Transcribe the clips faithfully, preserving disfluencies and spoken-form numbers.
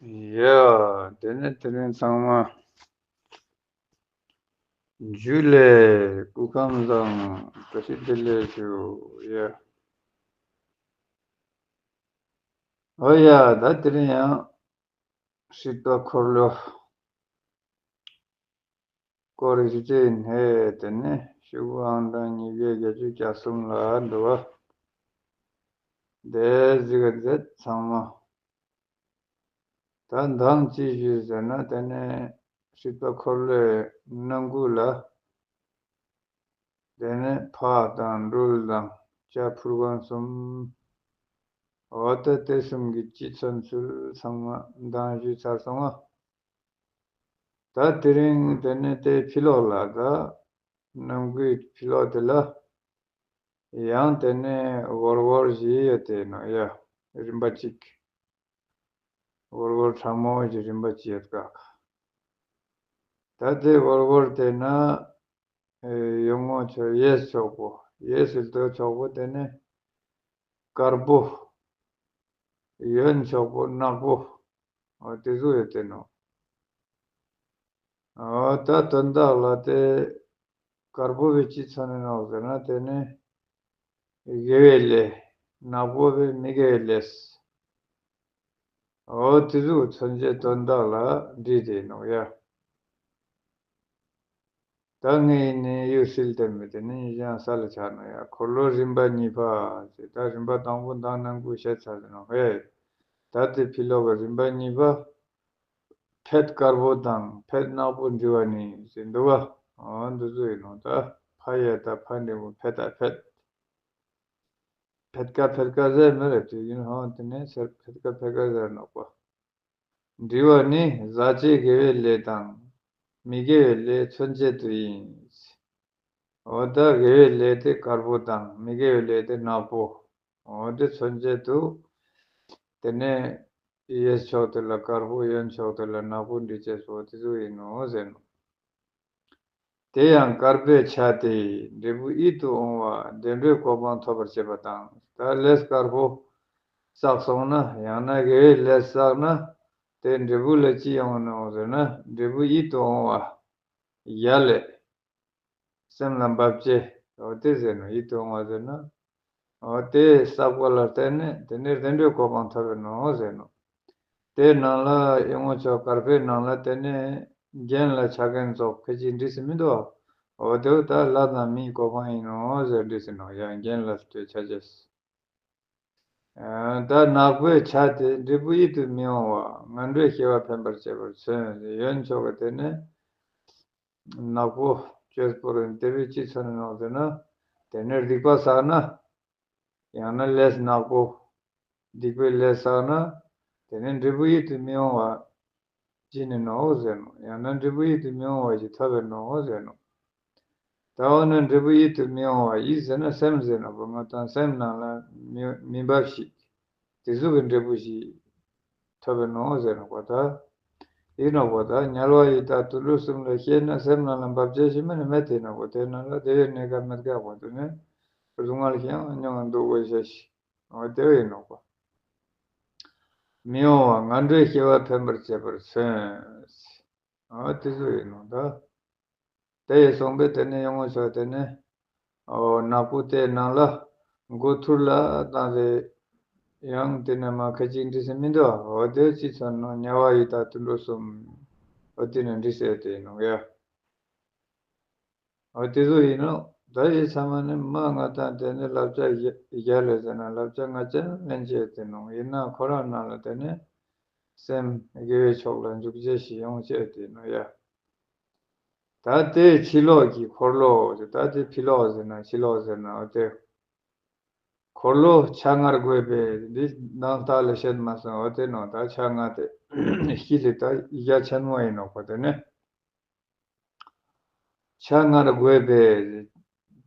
ཡ། དེ་ནས་དེ་རིང་ཚང་མ་འཇུ་ལེ། སྐུ་ཁམས་བཟང་། བཀྲ་ཤིས་བདེ་ལེགས་ཞུ། ཡ། ཨོ་ཡ། ད་དེ་རིང་ཡང་སྲིད་པ་འཁོར་ལོ་སྐོར་ཞུ་རྒྱུ་ཡིན། ཧེ། དེ་ནས་ཤོག་གུ་ཨང་གྲངས་ཉིས་བརྒྱ་བརྒྱད་ཅུ་གྱ་གསུམ་ལ་འདུག་བ། དེ་གཟིགས་ག་མཛད་ཚང་མ། ད་མདང་ཅི་ཞུས་ཟེར་ན། དེ་ནས་སྲིད་པ་འཁོར་ལོའི་ནང་ཁུལ་ལ། དེ་ནས་ཕག་དང་སྦྲུལ་དང་བྱ་ཕུར་གང་གསུམ། འོ་ད་དེ་གསུམ་གྱི་སྤྱི་མཚོན་ཚུལ་ཚང་མ་མདང་ཞུས་ཚར་སོང་ང་། ད་དེ་རིང་དེ་ནས་དེ་ཕྱི་ལོགས་ལ། ད་ནང་ཁུལ་ཕྱི་ལོགས་དེ་ལ་ཡང་དེ་ནས་སྒོར་སྒོར་བཞི་ཡོད་དེ་ནོ་ཡ། རིམ་པ་གཅིག་སྒོར་སྒོར་ཕྲ་མོ་ཞིག་རིམ་པ་གཅིག་ཡོད་ཀ། ད་དེ་སྒོར་སྒོར་དེ་ན་ཡོང་ངོ་ཆོག་གཡས་ཕྱོགས་པོ། གཡས་སུ་ལྟོས་ཕྱོགས་པོ་དེ་ནས་དཀར་པོ། གཡོན་ཕྱོགས་པོ་ནག་པོ། འོ་དེ་ཚོ་ཡོད་དེ་ནོ། འོ་ད་དོན་དག་ལ་དེ་དཀར་པོ་བས་ཅི་མཚོན་ནི་ནོག་ཟེར་ན། དེ་ནི་དགེ་བའི་ལས། ནག་པོ་བས་མི་དགེ་བའི་ལས། འོ་དེ་ཚོ་མཚོན་བྱེད་དོན་དག་ལ་འདྲིས་དེ་ནོག་ཡ། ད་ངས་ནི་གཡུ་སིལ་དེ་མི་དེ་ནི་ཡང་ས་ལ་ཆགས་ནོ་ཡ། འཁོར་ལོ་རིམ་པ་གཉིས་པ་ཟེར། ད་རིམ་པ་དང་པོ་མདང་ནང་ཁུལ་བཤད་ཚར་ནོ་ཧེ། ད་དེ་ཕྱི་ལོགས་ཀྱི་རིམ་པ་གཉིས་པ། ཕེད་དཀར་པོ་དང་ཕེད་ནག་པོ་འདྲི་བ་ནི་ཟེར་འདུག་བ། འོ་འདི་ཚོ་ཡིན་ནོ། ད་ཕ་ཡ་ད་ཕ་འདྲེ་མོ་ཕེད་ད་ཕེད། ཕེད་ཀ་ཕེད་ཀ་ཟེར་མི་རེད་དུས་ཡིན། ཧོ་དེ་ནས་ཟེར་ཕེད་ཀ་ཕེད་ཀ་ཟེར་ནོག་པ། འདྲི་བ་ནི་ཟག་བཅས་དགེ་བའི་ལས་དང་མི་དགེ་བའི་ལས་མཚོན་བྱེད་དུ་ཡིན། འོ་ད་དགེ་བའི་ལས་དེ་དཀར་པོ་དང་མི་དགེ་བའི་ལས་དེ་ནག་པོ། འོ་དེ་མཚོན་བྱེད་དུ། དེ་ནས་གཡས་ཕྱོགས་དེ་ལ་དཀར་པོ། གཡོན་ཕྱོགས་དེ་ལ་ནག་པོ་འདྲི་བྱེད་སོགས་དེ་ཚོ་ཡིན་ནོ་ཟེར་ནོ། དེ་ཡང་དཀར་པོའི་ཆ་དེ་འབྲས་བུ་ཡིད་དུ་འོང་བ་བདེ་འགྲོའི་གོ་འཕང་ཐོབ་པར་བྱེད་པ་དང་། ད་ལས་དཀར་པོ་བསགས་སོང་ན། ཡང་ན་དགེ་བའི་ལས་བསགས་ན། དེ་འབྲས་བུ་ལ་ཅི་ཡོང་ནོ་ཟེར་ན། འབྲས་བུ་ཡིད་དུ་འོང་བ། ཡ་ལས། སེམས་ལ་འབབ་བྱེད། འོ་དེ་ཟེར་ནོ། ཡིད་དུ་འོང་བ་ཟེར་ན། འོ་དེ་བསགས་པ་ལ་བརྟེན་ནས་དེ་ནས་བདེ་འགྲོའི་གོ་འཕང་ཐོབ་པའི་ནོ་ཟེར་ནོ། དེ་ནང་ལ་གཡུ་མོ་མཚོ་དཀར་པོའི་ནང་ལ་དེ་ནས་རྒྱན་ལ་ཆ་མཁན་ཚོགས་ཁ་ཅིག་འདྲི་སྲིད་མི་འདུག་འོ་དེ་ད་ལྷ་དང་མིའི་གོ་འཕང་ཡིན་ནོ་ཟེར་འདྲི་སྲིད་ནོ། ཡང་རྒྱན་ལ་ལྟོས་ཆ་བྱས། ད་ནག་པོའི་ཆ་དེ་འབྲས་བུ་ཡིད་དུ་མི་འོང་བ་ངན་འགྲོའི་སྐྱེ་བ་འཕེན་པར་བྱེད་པར་མཚོན། གཡོན་ཕྱོགས་ཀྱི་དེ་ནི་ནག་པོ་བཅོས་པོ་རེད། དེ་བས་ཅི་མཚོན་ནོ་ཟེར་ན། དེ་ནི་སྡིག་པ་བསགས་ན། ཡང་ན་ལས་ནག་པོ། སྡིག་པའི་ལས་བསགས་ན། དེ་ནི་འབྲས་བུ་ཡིད་དུ་མི་འོང་བ་ཅི་ནི་ནོ་ཟེར་ནོ། ཡང་ན་འབྲས་བུ་ཡིད་དུ་མི་འོང་བ་ཞིག་ཐོབ་པའི་ནོ་ཟེར་ནོ། ད་འོ་ན་འབྲས་བུ་ཡིད་དུ་མི་འོང་བ། ཡིད་ཟེར་ན་སེམས་ཟེར་ནོ། བུ་ང་དང་སེམས་ནང་ལ་མི་མི་འབབ་ཞིག་དེ་ཟུག་གི་འབྲས་བུ་ཞིག་ཐོབ་པའི་ནོ་ཟེར་ནོ་པ། ད་ཡིན་ནོ་པ། ད་དམྱལ་བ་ཡི་དྭགས་དུད་འགྲོ་གསུམ་ལ་སྐྱེས་ན་སེམས་ནང་ལ་འབབ་བྱ་ཞིག་མེད་ན་མེད་དེ་ནོ་པ། དེ་ནང་ལ་བདེ་བའི་གནས་སྐབས་མེད་ཀ་པ། དེ་ནས་སྡུག་བསྔལ་ཞིག་ཡང་མྱོང་འདུག་དགོས་ཤ་ཞིག་འོ་དེ་བས་ཡིན་ནོ་པ། མི་འོང་བ་ངན་འགྲོའི་སྐྱེ་བ་འཕེན་པར་བྱེད་པར་མཚོན། འོ་དེ་ཚོ་ཡིན་ནོ་ད། དེ་ཡི་སོང་པས་དེ་ནས་གཡུ་མོ་མཚོ་དེ་ནས་འོ་ནག་པོ་དེ་ནང་ལ་མགོ་ཐུར་ལ་བཏང་སྟེ། ཡང་དེ་ནས་མ་ཁ་ཅིག་འདྲི་སྲིད་མི་འདུག་འོ་དེ་ཅི་མཚོན་ནོ། དམྱལ་བ་ཡི་དྭགས་དུད་འགྲོ་གསུམ། འོ་དེ་ནས་འདྲི་སྲིད་དེ་ཡིན་ནོ་ཡ། འོ་དེ་ཚོ་ཡིན་ནོ། ད་ཡི་ཚང་མ་ནི་མ་ང་དང་དེ་ནས་བསླབ་བྱ་བརྒྱ་ལས་ཟེར་ན་བསླབ་བྱ་ལྔ་ཅན་ལེན་བྱས་དེ་ནོ། ཡིན་ན་ཁོ་རང་ནང་ལ་དེ་ནས་སེམས་དགེ་བའི་ཕྱོགས་ལ་འཇུག་བྱེད་ཞིག་ཡོང་བྱས་དེ་ནོ་ཡ། ད་དེ་ཕྱི་ལོགས་ཀྱི་འཁོར་ལོ། ད་དེ་ཕྱི་ལོགས་ཟེར་ན་ཕྱི་ལོགས་ཟེར་ན་འོ་དེ། འཁོར་ལོ་ཆ་ལྔར་བགོས་པས། འདི་ནང་ལྟག་ལ་བཤད་མ་སོང་། འོ་དེ་ནོ། ད་ཆ་ལྔ་དེ་ཕྱི་ལ་ད་ཡིག་ཆ་ཆེན་མོ་ཡིན་ནོ་པ། དེ་ནས་ཆ་ལྔར་བགོས་པས།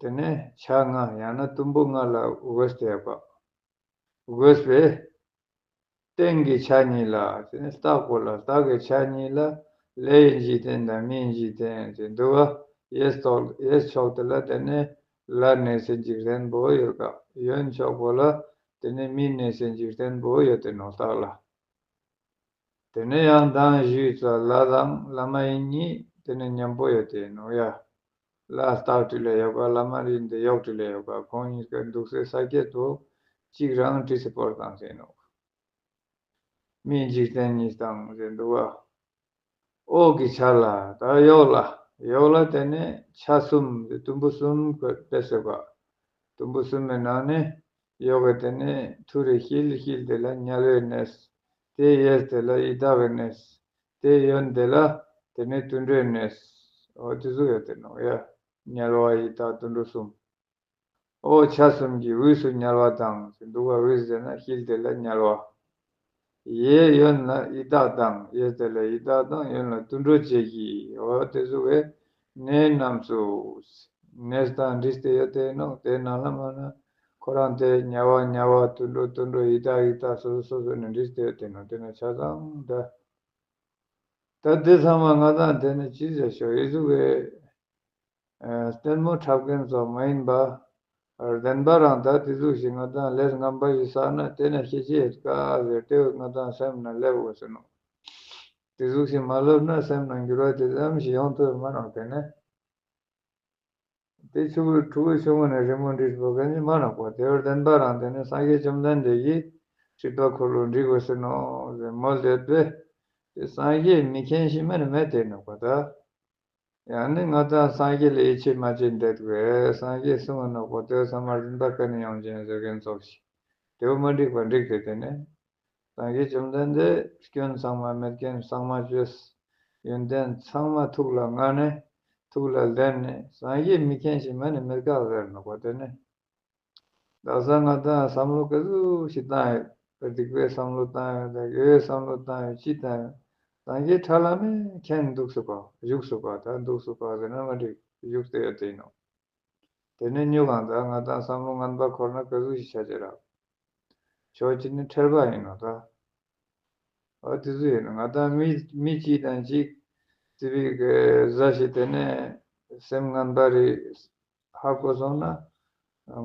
དེ་ནས་ཆ་ལྔ་ཡང་ན་དུམ་བུ་ལྔ་ལ་བགོས་ཏེ་ཡོད་པ། བགོས་པས། སྟེང་གི་ཆ་གཉིས་ལ། དེ་ནས་ལྟག་པོ་ལ། ལྟག་གི་ཆ་གཉིས་ལ་ལྷའི་འཇིག་རྟེན་དང་མིའི་འཇིག་རྟེན་ཟེར་འདུག་བ། གཡས་ཐོག་གཡས་ཕྱོགས་དེ་ལ་དེ་ནས་ལྷ་གནས་སའི་འཇིག་རྟེན་པོ་ཡོད་ཀ། གཡོན་ཕྱོགས་པོ་ལ་དེ་ནས་མི་གནས་སའི་འཇིག་རྟེན་པོ་ཡོད་དེ་ནོ། ལྟག་ལ། དེ་ནས་ཡང་མདང་ཞུས་ཙང་ལྷ་དང་བླ་མ་ཡིན་གཉིས་དེ་ནས་མཉམ་པོ་ཡོད་དེ་ནོ་ཡ། ལྷ་སྟག་ཁྲི་ལ་ཡོད་པ་བླ་མ་རིགས་འདི་གཡོག་ཁྲི་ལ་ཡོད་པ་ཁོང་གཉིས་ཀ་འདུག་སའི་ས་སྐྱེ་དུ་གཅིག་རང་ཁྲི་སི་པོར་དང་ཟེར་ནོ། མིའི་འཇིག་རྟེན་གཉིས་དང་ཟེར་འདུག་བ། འོག་གི་ཆ་ལ་ད་གཡོག་ལ་གཡོག་ལ་དེ་ནས་ཆ་གསུམ་དེ་དུམ་བུ་གསུམ་བཀོད་པས་ཟེར་བ། དུམ་བུ་གསུམ་མའི་ནང་ནས་གཡོག་གི་དེ་ནས་མཐོ་རིས་དཀྱིལ་དཀྱིལ་དེ་ལ་དམྱལ་བའི་གནས། དེ་གཡས་དེ་ལ་ཡི་དྭགས་ཀྱི་གནས། དེ་གཡོན་དེ་ལ་དེ་ནས་དུད་འགྲོའི་གནས། འོ་དེ་ཚོ་ཡོད་དེ་ནོ་ཡ། དམྱལ་བ་ཡི་དྭགས་དུད་འགྲོ་གསུམ། འོ་ཆ་གསུམ་གྱི་དབུས་སུ་དམྱལ་བ་དང་ཟེར་འདུག་བ། དབུས་ཟེར་ན་དཀྱིལ་དེ་ལ་དམྱལ་བ། གཡས་གཡོན་ལ་ཡི་དྭགས་དང་གཡས་དེ་ལ་ཡི་དྭགས་དང་གཡོན་ལ་དུད་འགྲོ་བཅས་ཀྱི་འོ་དེ་ཚོ་བའི་གནས་རྣམས་སུ། གནས་དང་འབྲེལ་ཏེ་ཡོད་དེ་ནོ། དེ་ནང་ལ་མ་ན་ཁོ་རང་དེ་དམྱལ་བ་དམྱལ་བ་དུད་འགྲོ་དུད་འགྲོ་ཡི་དྭགས་ཡི་དྭགས་སོ་སོ་སོ་སོ་ནས་འབྲེལ་ཏེ་ཡོད་དེ་ནོ། དེ་ན་ཆ་ཚང་ད། ད་དེ་ཚང་མ་ང་དང་དེ་ནས་ཅི་ཟེར་ཤོག་ཡི་ཟུག་གི་ཨ་ལྟད་མོ་འཁྲབ་མཁན་ཚོ་མ་ཡིན་པ། བདེན་པ་རང་ད་དེ་ཟུག་ཞིག་ང་དང་ལས་ངན་པ་ཞིག་བསགས་ན་དེ་ནས་ཤེས་ཅི་ཡོད་ཀ་ཟེར་དེ་ང་དང་སེམས་ན་སླེབས་དགོས་ཟེར་ནོ། དེ་ཟུག་ཞིག་མ་ལབ་ན་སེམས་ན་འགྱུར་བ་དེ་ཙམ་ཞིག་ཡོང་ཐུབ་མ་རུང་། དེ་ནས་དེ་ཆུ་བོའི་ཕྲུ་གུ་ཆུང་ངུ་ནས་རི་མོ་འབྲི་དགོས་མཁན་ཞིག་མ་རུང་བ། དེ་བར་བདེན་པ་རང་དེ་ནས་སངས་རྒྱས་བཅོམ་ལྡན་འདས་ཀྱིས་སྲིད་པ་འཁོར་ལོ་འབྲི་དགོས་ཟེར་ནོ་ཟེར་མོལ་བསྡད་པས། དེ་སངས་རྒྱས་མི་མཁྱེན་ཞིག་མ་ནི་མེད་དེ་ནོ་གོ་ད། ཡང་ནི་ང་དང་སངས་རྒྱས་ལ་ཡིད་ཆེས་མ་བྱེད་འདོད་པས་སངས་རྒྱས་གསུང་གི་ནོ་གོ་དེ་ཚང་མ་རྫུན་པ་ཁ་ནས་ཡོང་ཅན་ཟེར་མཁན་ཚོགས་ཤིག་དེ་བོ་མ་འགྲིག་པ་འགྲིག་སྟེ། དེ་ནས་སངས་རྒྱས་བཅོམ་ལྡན་འདས་སྐྱོན་ཚང་མ་མེད་མཁན་གཙང་མ་བཅོས། ཡོན་ཏན་ཚང་མ་ཐུགས་ལ་མངའ་ནས་ཐུགས་ལ་ལེན་ནས་སངས་རྒྱས་མི་མཁྱེན་ཞིག་མ་ནི་མེད་ཀ་ཟེར་ནོ་གོ་དེ་ནས། ད་ས་ང་དང་བསམ་བློ་ག་ཚོད་ཞིག་བཏང་ཡོད། སྡིག་པའི་བསམ་བློ་བཏང་ཡོད་དང་དགེ་བའི་བསམ་བློ་བཏང་ཡོད་ཅི་བཏང་ཡོད། སངས་རྒྱས་ཁྲ་ལམ་མེ་མཁྱེན་འདུག་སུ་ག་བཞུགས་སུ་ག་ད་འདུག་སུ་ག་ཟེར་ན་མ་འགྲིག་བཞུགས་ཏེ་ཡོད་དེ་ཡིན་ནོ། དེ་ནས་སྨྱུ་གང་ད་ང་དང་བསམ་བློ་ངན་པ་འཁོར་ན་ག་ཚོད་ཞིག་ཆ་ཅེ་ར། ཕྱོགས་གཅིག་ནི་ཁྲེལ་པ་ཡིན་ནོ་ད། ཨ་དེ་ཚོ་ཡིན་ནོ་ང་དང་མི་མི་གཅིག་དང་གཅིག་རྩིས་པའི་གི་ཟ་ཞིག་དེ་ནས་སེམས་ངན་པ་རེད་ཧ་གོ་སོང་ན་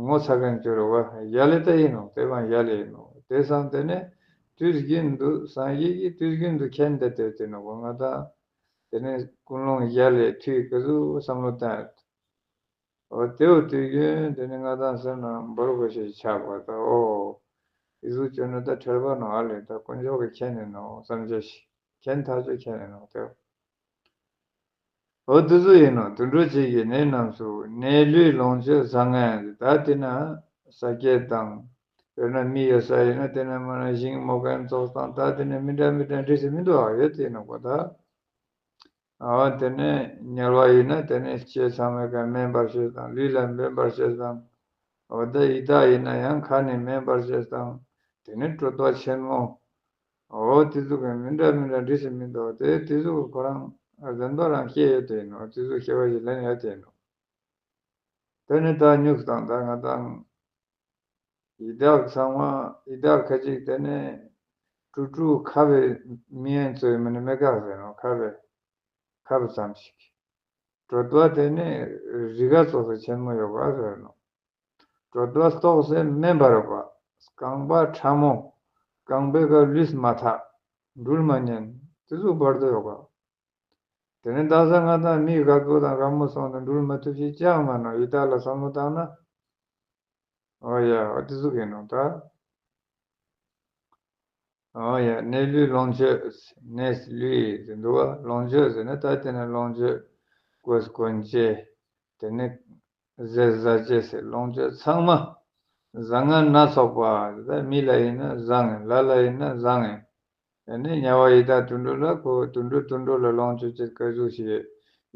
ངོ་ཚ་མཁན་སྐྱོ་རུ་བ་ཡ་ལེ་ད་ཡིན་ནོ། དེ་བང་ཡ་ལེ་ཡིན་ནོ། དེ་སང་དེ་ནས་དུས་རྒྱུན་དུ་སངས་རྒྱས་ཀྱིས་དུས་རྒྱུན་དུ་མཁྱེན་ཏེ་དེ་དེ་ནོ་གོ་ང་དང་དེ་ནས་ཀུན་སློང་ཡ་ལེ་འཐུས་ག་ཚོད་བསམ་བློ་བཏང་ཡོད། འོ་དེའུ་དུས་རྒྱུན་དེ་ནི་ང་དང་སེམས་ནང་འབོར་དགོས་ཤེས་ཆགས་པ་དང་། འོ་ཨི་ཟུག་བཅོས་ན་ད་ཁྲེལ་པ་ནོ་ཨ་ལེ་ད་དཀོན་མཆོག་གི་མཁྱེན་ནི་ནོ་བསམ་བྱ་ཞིག་མཁྱེན་ཐག་ཆོད་མཁྱེན་ནི་ནོ་དེའུ། འོ་དེ་ཚོ་ཡིན་ནོ་དུད་འགྲོ་བཅས་ཀྱི་གནས་རྣམས་སུ་ནད་ལུས་ལོངས་སྤྱོད་བཟང་ངན་ད་དེ་ན་ས་སྐྱེས་དང་དཔེར་ན་མི་ཡོད་ས་ཡིན་ན་དེ་ན་མ་ན་ཞིང་རྨོ་མཁན་ཚོགས་དང་ད་དེ་ན་མི་འདྲ་མི་འདྲ་འདྲི་ས་མི་འདུག་ཨ་ཡོད་དེ་ནོ་གོ་ད། འོ་དེ་ནས་དམྱལ་བ་ཡིན་ན་དེ་ནས་ལྕེ་ཚང་མའི་ཀ་སྨན་པར་བྱེད་དང་ལུས་ལ་སྨན་པར་བྱེད་དང་། འོ་ད་ཡི་དྭགས་ཡིན་ན་ཡང་ཁ་ནས་སྨན་པར་བྱེད་དང་། དེ་ནས་གྲོད་པ་ཆེན་མོ། འོ་དེ་ཚོ་གི་མི་འདྲ་མི་འདྲ་འདྲི་ཞིག་མི་འདུག་དེ་དེ་ཚོ་གི་ཁོ་རང་བདེན་པ་རང་སྐྱེ་ཡོད་དེ་ཡིན་ནོ། དེ་ཚོ་སྐྱེ་བ་ཞིག་ལེན་ཡོད་དེ་ཡིན་ནོ། དེ་ནས་ད་སྨྱུག་དང་ད་ང་དང་། ཡི་དྭགས་ཚང་མ་ཡི་དྭགས་ཁ་ཅིག་དེ་ནས་ཀྲུ་ཀྲུ་ཁ་བའི་མི་ཡན་ཚོའི་མི་ནི་མེ་ཀག་ཟེར་ནོ། ཁ་བའི་ཁ་བ་ཙམ་ཞིག་གྲོད་པ་དེ་ནས་རི་ག་ཙོགས་སུ་ཆེན་མོ་ཡོད་ག་ཟེར་ནོ། གྲོད་པ་ལྟོགས་སེ་མེ་འབར་བ། རྐང་པ་ཕྲ་མོ། རྐང་པའི་ཀ་ལུས་མ་ཐག་འགྲུལ་མ་ཉན་དེ་ཚོ་བར་དུ་ཡོད་ག་དེ་ནས་ད་ས་ང་དང་མི་རྒད་པོ་དང་རྒད་མོ་སོང་ནས་འགྲུལ་མ་ཐུབ་ཞིག་ཅང་མ་ནོ། ཡི་དྭགས་ལ་བསམ་བློ་བཏང་ན། འོ་ཡ་འོ་དེ་ཟུག་ཡིན་ནོ་ད། འོ་ཡ་ནད་ལུས་ལོངས་སྤྱོད་ནད་ལུས་ཟེར་འདུག་བ། ལོངས་སྤྱོད་ཟེར་ན་ད་དེ་ནས་ལོངས་སྤྱོད་གོས་གོན་ཅེས་དེ་ནས་ཟས་ཟ་ཅེས་ཟེར་ལོངས་སྤྱོད་ཚང་མ་བཟང་ངན་སྣ་ཚོགས་པ་ད་མི་ལ་ཡིན་ན་བཟང་ངན་ལྷ་ལ་ཡིན་ན་བཟང་ངན། ཡང་ནི་དམྱལ་བ་ཡི་དྭགས་དུད་འགྲོ་ལ་ཁོ་དུད་འགྲོ་དུད་འགྲོ་ལ་ལོངས་སྤྱོད་ཅེས་སྐལ་གཟུགས་ཤིག་ཡོད།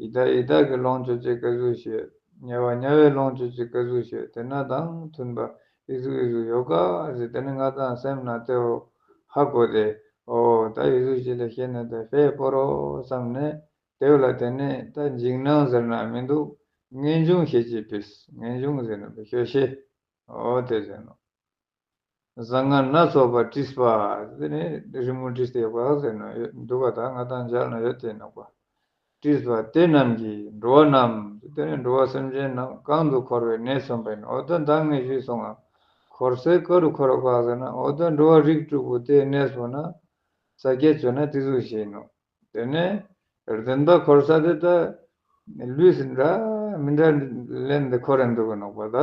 ཡི་དྭགས་ཡི་དྭགས་ཀྱི་ལོངས་སྤྱོད་ཅེས་སྐལ་གཟུགས་ཤིག་ཡོད། དམྱལ་བ་དམྱལ་བའི་ལོངས་སྤྱོད་ཅེས་སྐལ་གཟུགས་ཤིག་ཡོད། དེ་ན་དང་མཐུན་པ་ཨི་ཟུག་ཨི་ཟུག་ཡོད་ག་ཟེར་དེ་ནི་ང་དང་སེམས་ན་དེའོ་ཧ་གོ་སྟེ་འོ་ད་ཨི་ཟུག་ཅིག་ལ་ཤེས་ན་དེ་ཧྥེ་སྤོ་རོ་བསམ་ནས་དེའུ་ལ་དེ་ནི་ད་འཇིགས་སྣང་ཟེར་ན་མི་འདུག་ངེས་འབྱུང་ཤེས་ཀྱི་པིས་ངེས་འབྱུང་ཟེར་ན་པི་ཤོད་ཤེས་འོ་དེ་ཟེར་ནོ། བཟང་ངན་སྣ་ཚོགས་པ་བཀྲིས་པ། དེ་ནས་རི་མོ་བྲིས་ཏེ་ཡོད་པ་ཟེར་ནོ་ཡོད་འདུག་ག་ད་ང་དང་མཇལ་ན་ཡོད་དེ་ནོ་ག་བཀྲིས་པ་དེ་རྣམས་ཀྱིས་འགྲོ་བ་རྣམས་དེ་ནས་འགྲོ་བ་སེམས་ཅན་རྣམས་གང་དུ་འཁོར་བའི་གནས་སོང་པས་ན། འོ་ད་མདང་ངས་ཞུས་སོང་ང་། འཁོར་སའི་ཀ་རུ་འཁོར་བ་ག་ཟེར་ན་འོ་ད་འགྲོ་བ་རིགས་དྲུག་པོ་དེའི་གནས་སོང་ན། ས་སྐྱ་བྱོན་ན་དེ་ཚོ་ཞིག་ཡིན་ནོ། དེ་ནས་རིམ་པ་འཁོར་ས་དེ་ད་ལུས་འདྲ་མི་འདྲ་ལེན་དེ་འཁོར་རན་འདུག་གི་ནོག་པ་ད།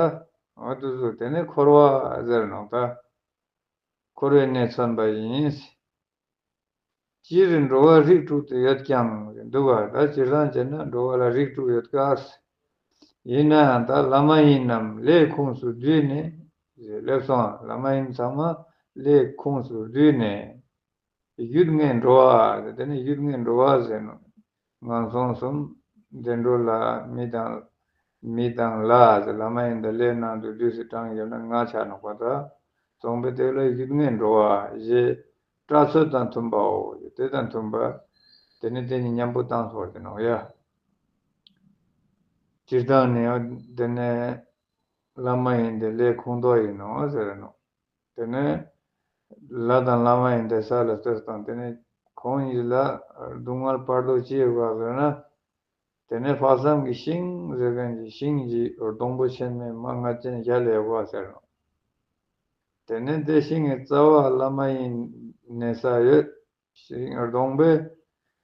འོ་དེ་ཚོ་དེ་ནས་འཁོར་བ་ཟེར་ནོག་ད། འཁོར་བའི་གནས་མཚོན་པ་ཡིན། སྤྱིར་འགྲོ་བ་རིགས་དྲུག་ཏུ་ཡོད་ཀྱང་འདུག་པ་ད། སྤྱིར་བཏང་བྱས་ན་འགྲོ་བ་ལ་རིགས་དྲུག་ཡོད་ཀ། ཡིན་ནའང་ད་ལམ་ཡིན་རྣམས་ལས་ཁུངས་སུ་བསྡུས་ནས་སླེབས་སོང་། ལམ་ཡིན་ཚང་མ་ལས་ཁུངས་སུ་བསྡུས་ནས། རྒྱུད་ལྔའི་འགྲོ་བ། དེ་ནི་རྒྱུད་ལྔའི་འགྲོ་བ་ཟེར་ནོ། ངན་སོང་གསུམ། བདེ་འགྲོ་ལ་མི་དང་། མི་དང་ལ་ཟེར། ལམ་ཡིན་དང་ལས་ནང་དུ་བསྡུས་སུ་བགྲངས་ཡོད་ན་ལྔ་ཆགས་ནོག་པ་ད། གསུངས་པའི་དེ་ལ་རྒྱུད་ལྔའི་འགྲོ་བ་ཞེས་སྒྲ་ཚོད་དང་མཐུན་པའོ། དེ་དང་མཐུན་པ། དེ་ནི་དེ་གཉིས་མཉམ་པོ་བཏང་སོགས་ཀྱི་ནོ་ཡ། སྤྱིར་བཏང་ནི་དེ་ནི་ལམ་ཡིན་ཏེ་ལས་ཁུངས་གཏོགས་ཡིན་ནོ་ཟེར་ནོ། དེ་ནས་ལ་དང་ལམ་ཡིན་ཏེ་ས་ལ་ལྟོས་དང་། དེ་ནས་ཁོང་གཉིས་ལ་སྡུག་བསྔལ་བར་དོ་ཅི་ཡོད་པ་ཟེར་ན། དེ་ནས་དཔག་བསམ་གྱི་ཤིང་ཟེར་མཁན་གྱི་ཤིང་གི་སྡོང་པོ་ཆེན་མོའི་མ་ལྔ་ཅན་བརྒྱད་ལ་ཡོད་པ་ཟེར་ནོ། དེ་ནས་དེ་ཤིང་གི་རྩ་བ་ལམ་ཡིན་གནས་ས་ཡོད། ཤིང་སྡོང་པོའི་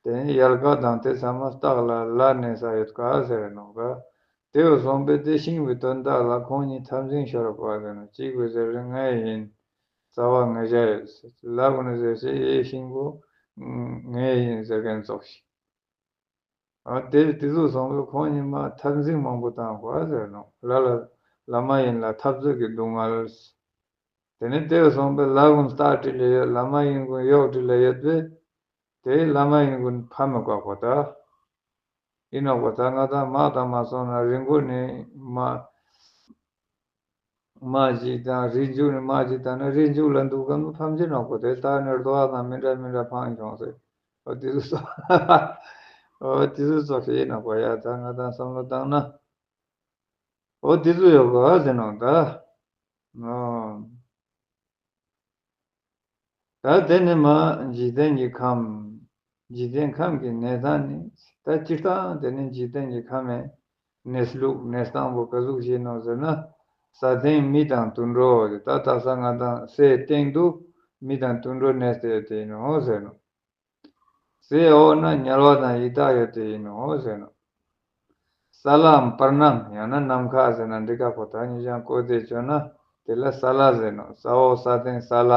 དེ་ནས་ཡལ་ག་དང་དེ་ཚང་མ་ལྟག་ལ་ལ་གནས་ས་ཡོད་ཀ་ཟེར་ནོ་ད། དེ་བས་སོང་པས་དེ་ཤིང་བའི་དོན་དག་ལ་ཁོང་གཉིས་འཐབ་འཛིང་ཤོར་བ་ཟེར་ནོ། གཅིག་པས་ཟེར་ངའི་ཡིན། རྩ་བ་ངའི་བཞག་ཡོད། ལ་གུན་ནས་ཟེར་ཞེས་ཡའི་ཤིང་བུ་ངའི་ཡིན་ཟེར་མཁན་ཙོགས་ཤིག། ཨ་དེ་དེ་ཚོ་སོང་བས་ཁོང་གཉིས་མ་འཐབ་འཛིང་མང་པོ་བཏང་གོ་ཟེར་ནོ། ལ་ལ་ལམ་ཡིན་ལ་འཐབ་རྩོད་ཀྱི་སྡུག་བསྔལ། དེ་ནས་དེ་བས་སོང་པས་ལ་གུན་སྟག་གྲི་ལ་ཡོད། ལམ་ཡིན་གུན་གཡོག་གྲི་ལ་ཡོད་པས། དེ་ལམ་ཡིན་གུན་ཕམ་མི་དགོས་པ་ད། ཡིན་ནོ་པ་ད། ང་དང་མ་དང་མ་སོང་ན་རི་མགོ་ནས་མ་མ་ཅིག་དང་རི་མཇུག་ནས་མ་ཅིག་དང་ན་རི་མཇུག་ལ་འདུག་གམ་ཕམ་གྱི་ནོ་པ་དེ། ད་ནི་རྡོ་བ་དང་མི་འདྲ་མི་འདྲ་ཕམ་བྱུང་ཟེར། འོ་དེ་ཚོ་ཚོ། འོ་དེ་ཚོ་ཚོ་ཞིག་ཡིན་ནོ་པ་ཡ། ད་ང་དང་བསམ་བློ་བཏང་ན། འོ་དེ་ཚོ་ཡོད་ག་ཟེར་ནོ་ད། ཨོ། ད་དེ་ནི་མ་འཇིག་རྟེན་གྱི་ཁམས། འཇིག་རྟེན་ཁམས་ཀྱི་གནས་སྟངས་ནི། ད་སྤྱིར་བཏང་དེ་ནི་འཇིག་རྟེན་གྱི་ཁམས་མའི་གནས་ལུགས་གནས་སྟངས་པོ་ག་ཟུག་ཞིག་ནོ་ཟེར་ན། ས་སྟེང་མི་དང་དུད་འགྲོ། ད་ད་ས་ང་དང་སའི་སྟེང་དུ་མི་དང་དུད་འགྲོ་གནས་ཏེ་དེ་ནོ་ཟེར་ནོ། སའི་འོག་ན་དམྱལ་བ་དང་ཡི་དྭགས་ཡོད་དེ་ཡིན་ནོ་ཟེར་ནོ། ས་ལའམ་བར་སྣང་ཡང་ན་ནམ་མཁའ་ཟེར་ན་འགྲིག་ག་པོ། ད་ཉིན་ཞག་བཀོད་དེ་བྱོན་ན་དེ་ལ་ས་ལ་ཟེར་ནོ། ས་འོག་ས་སྟེང་ས་ལ།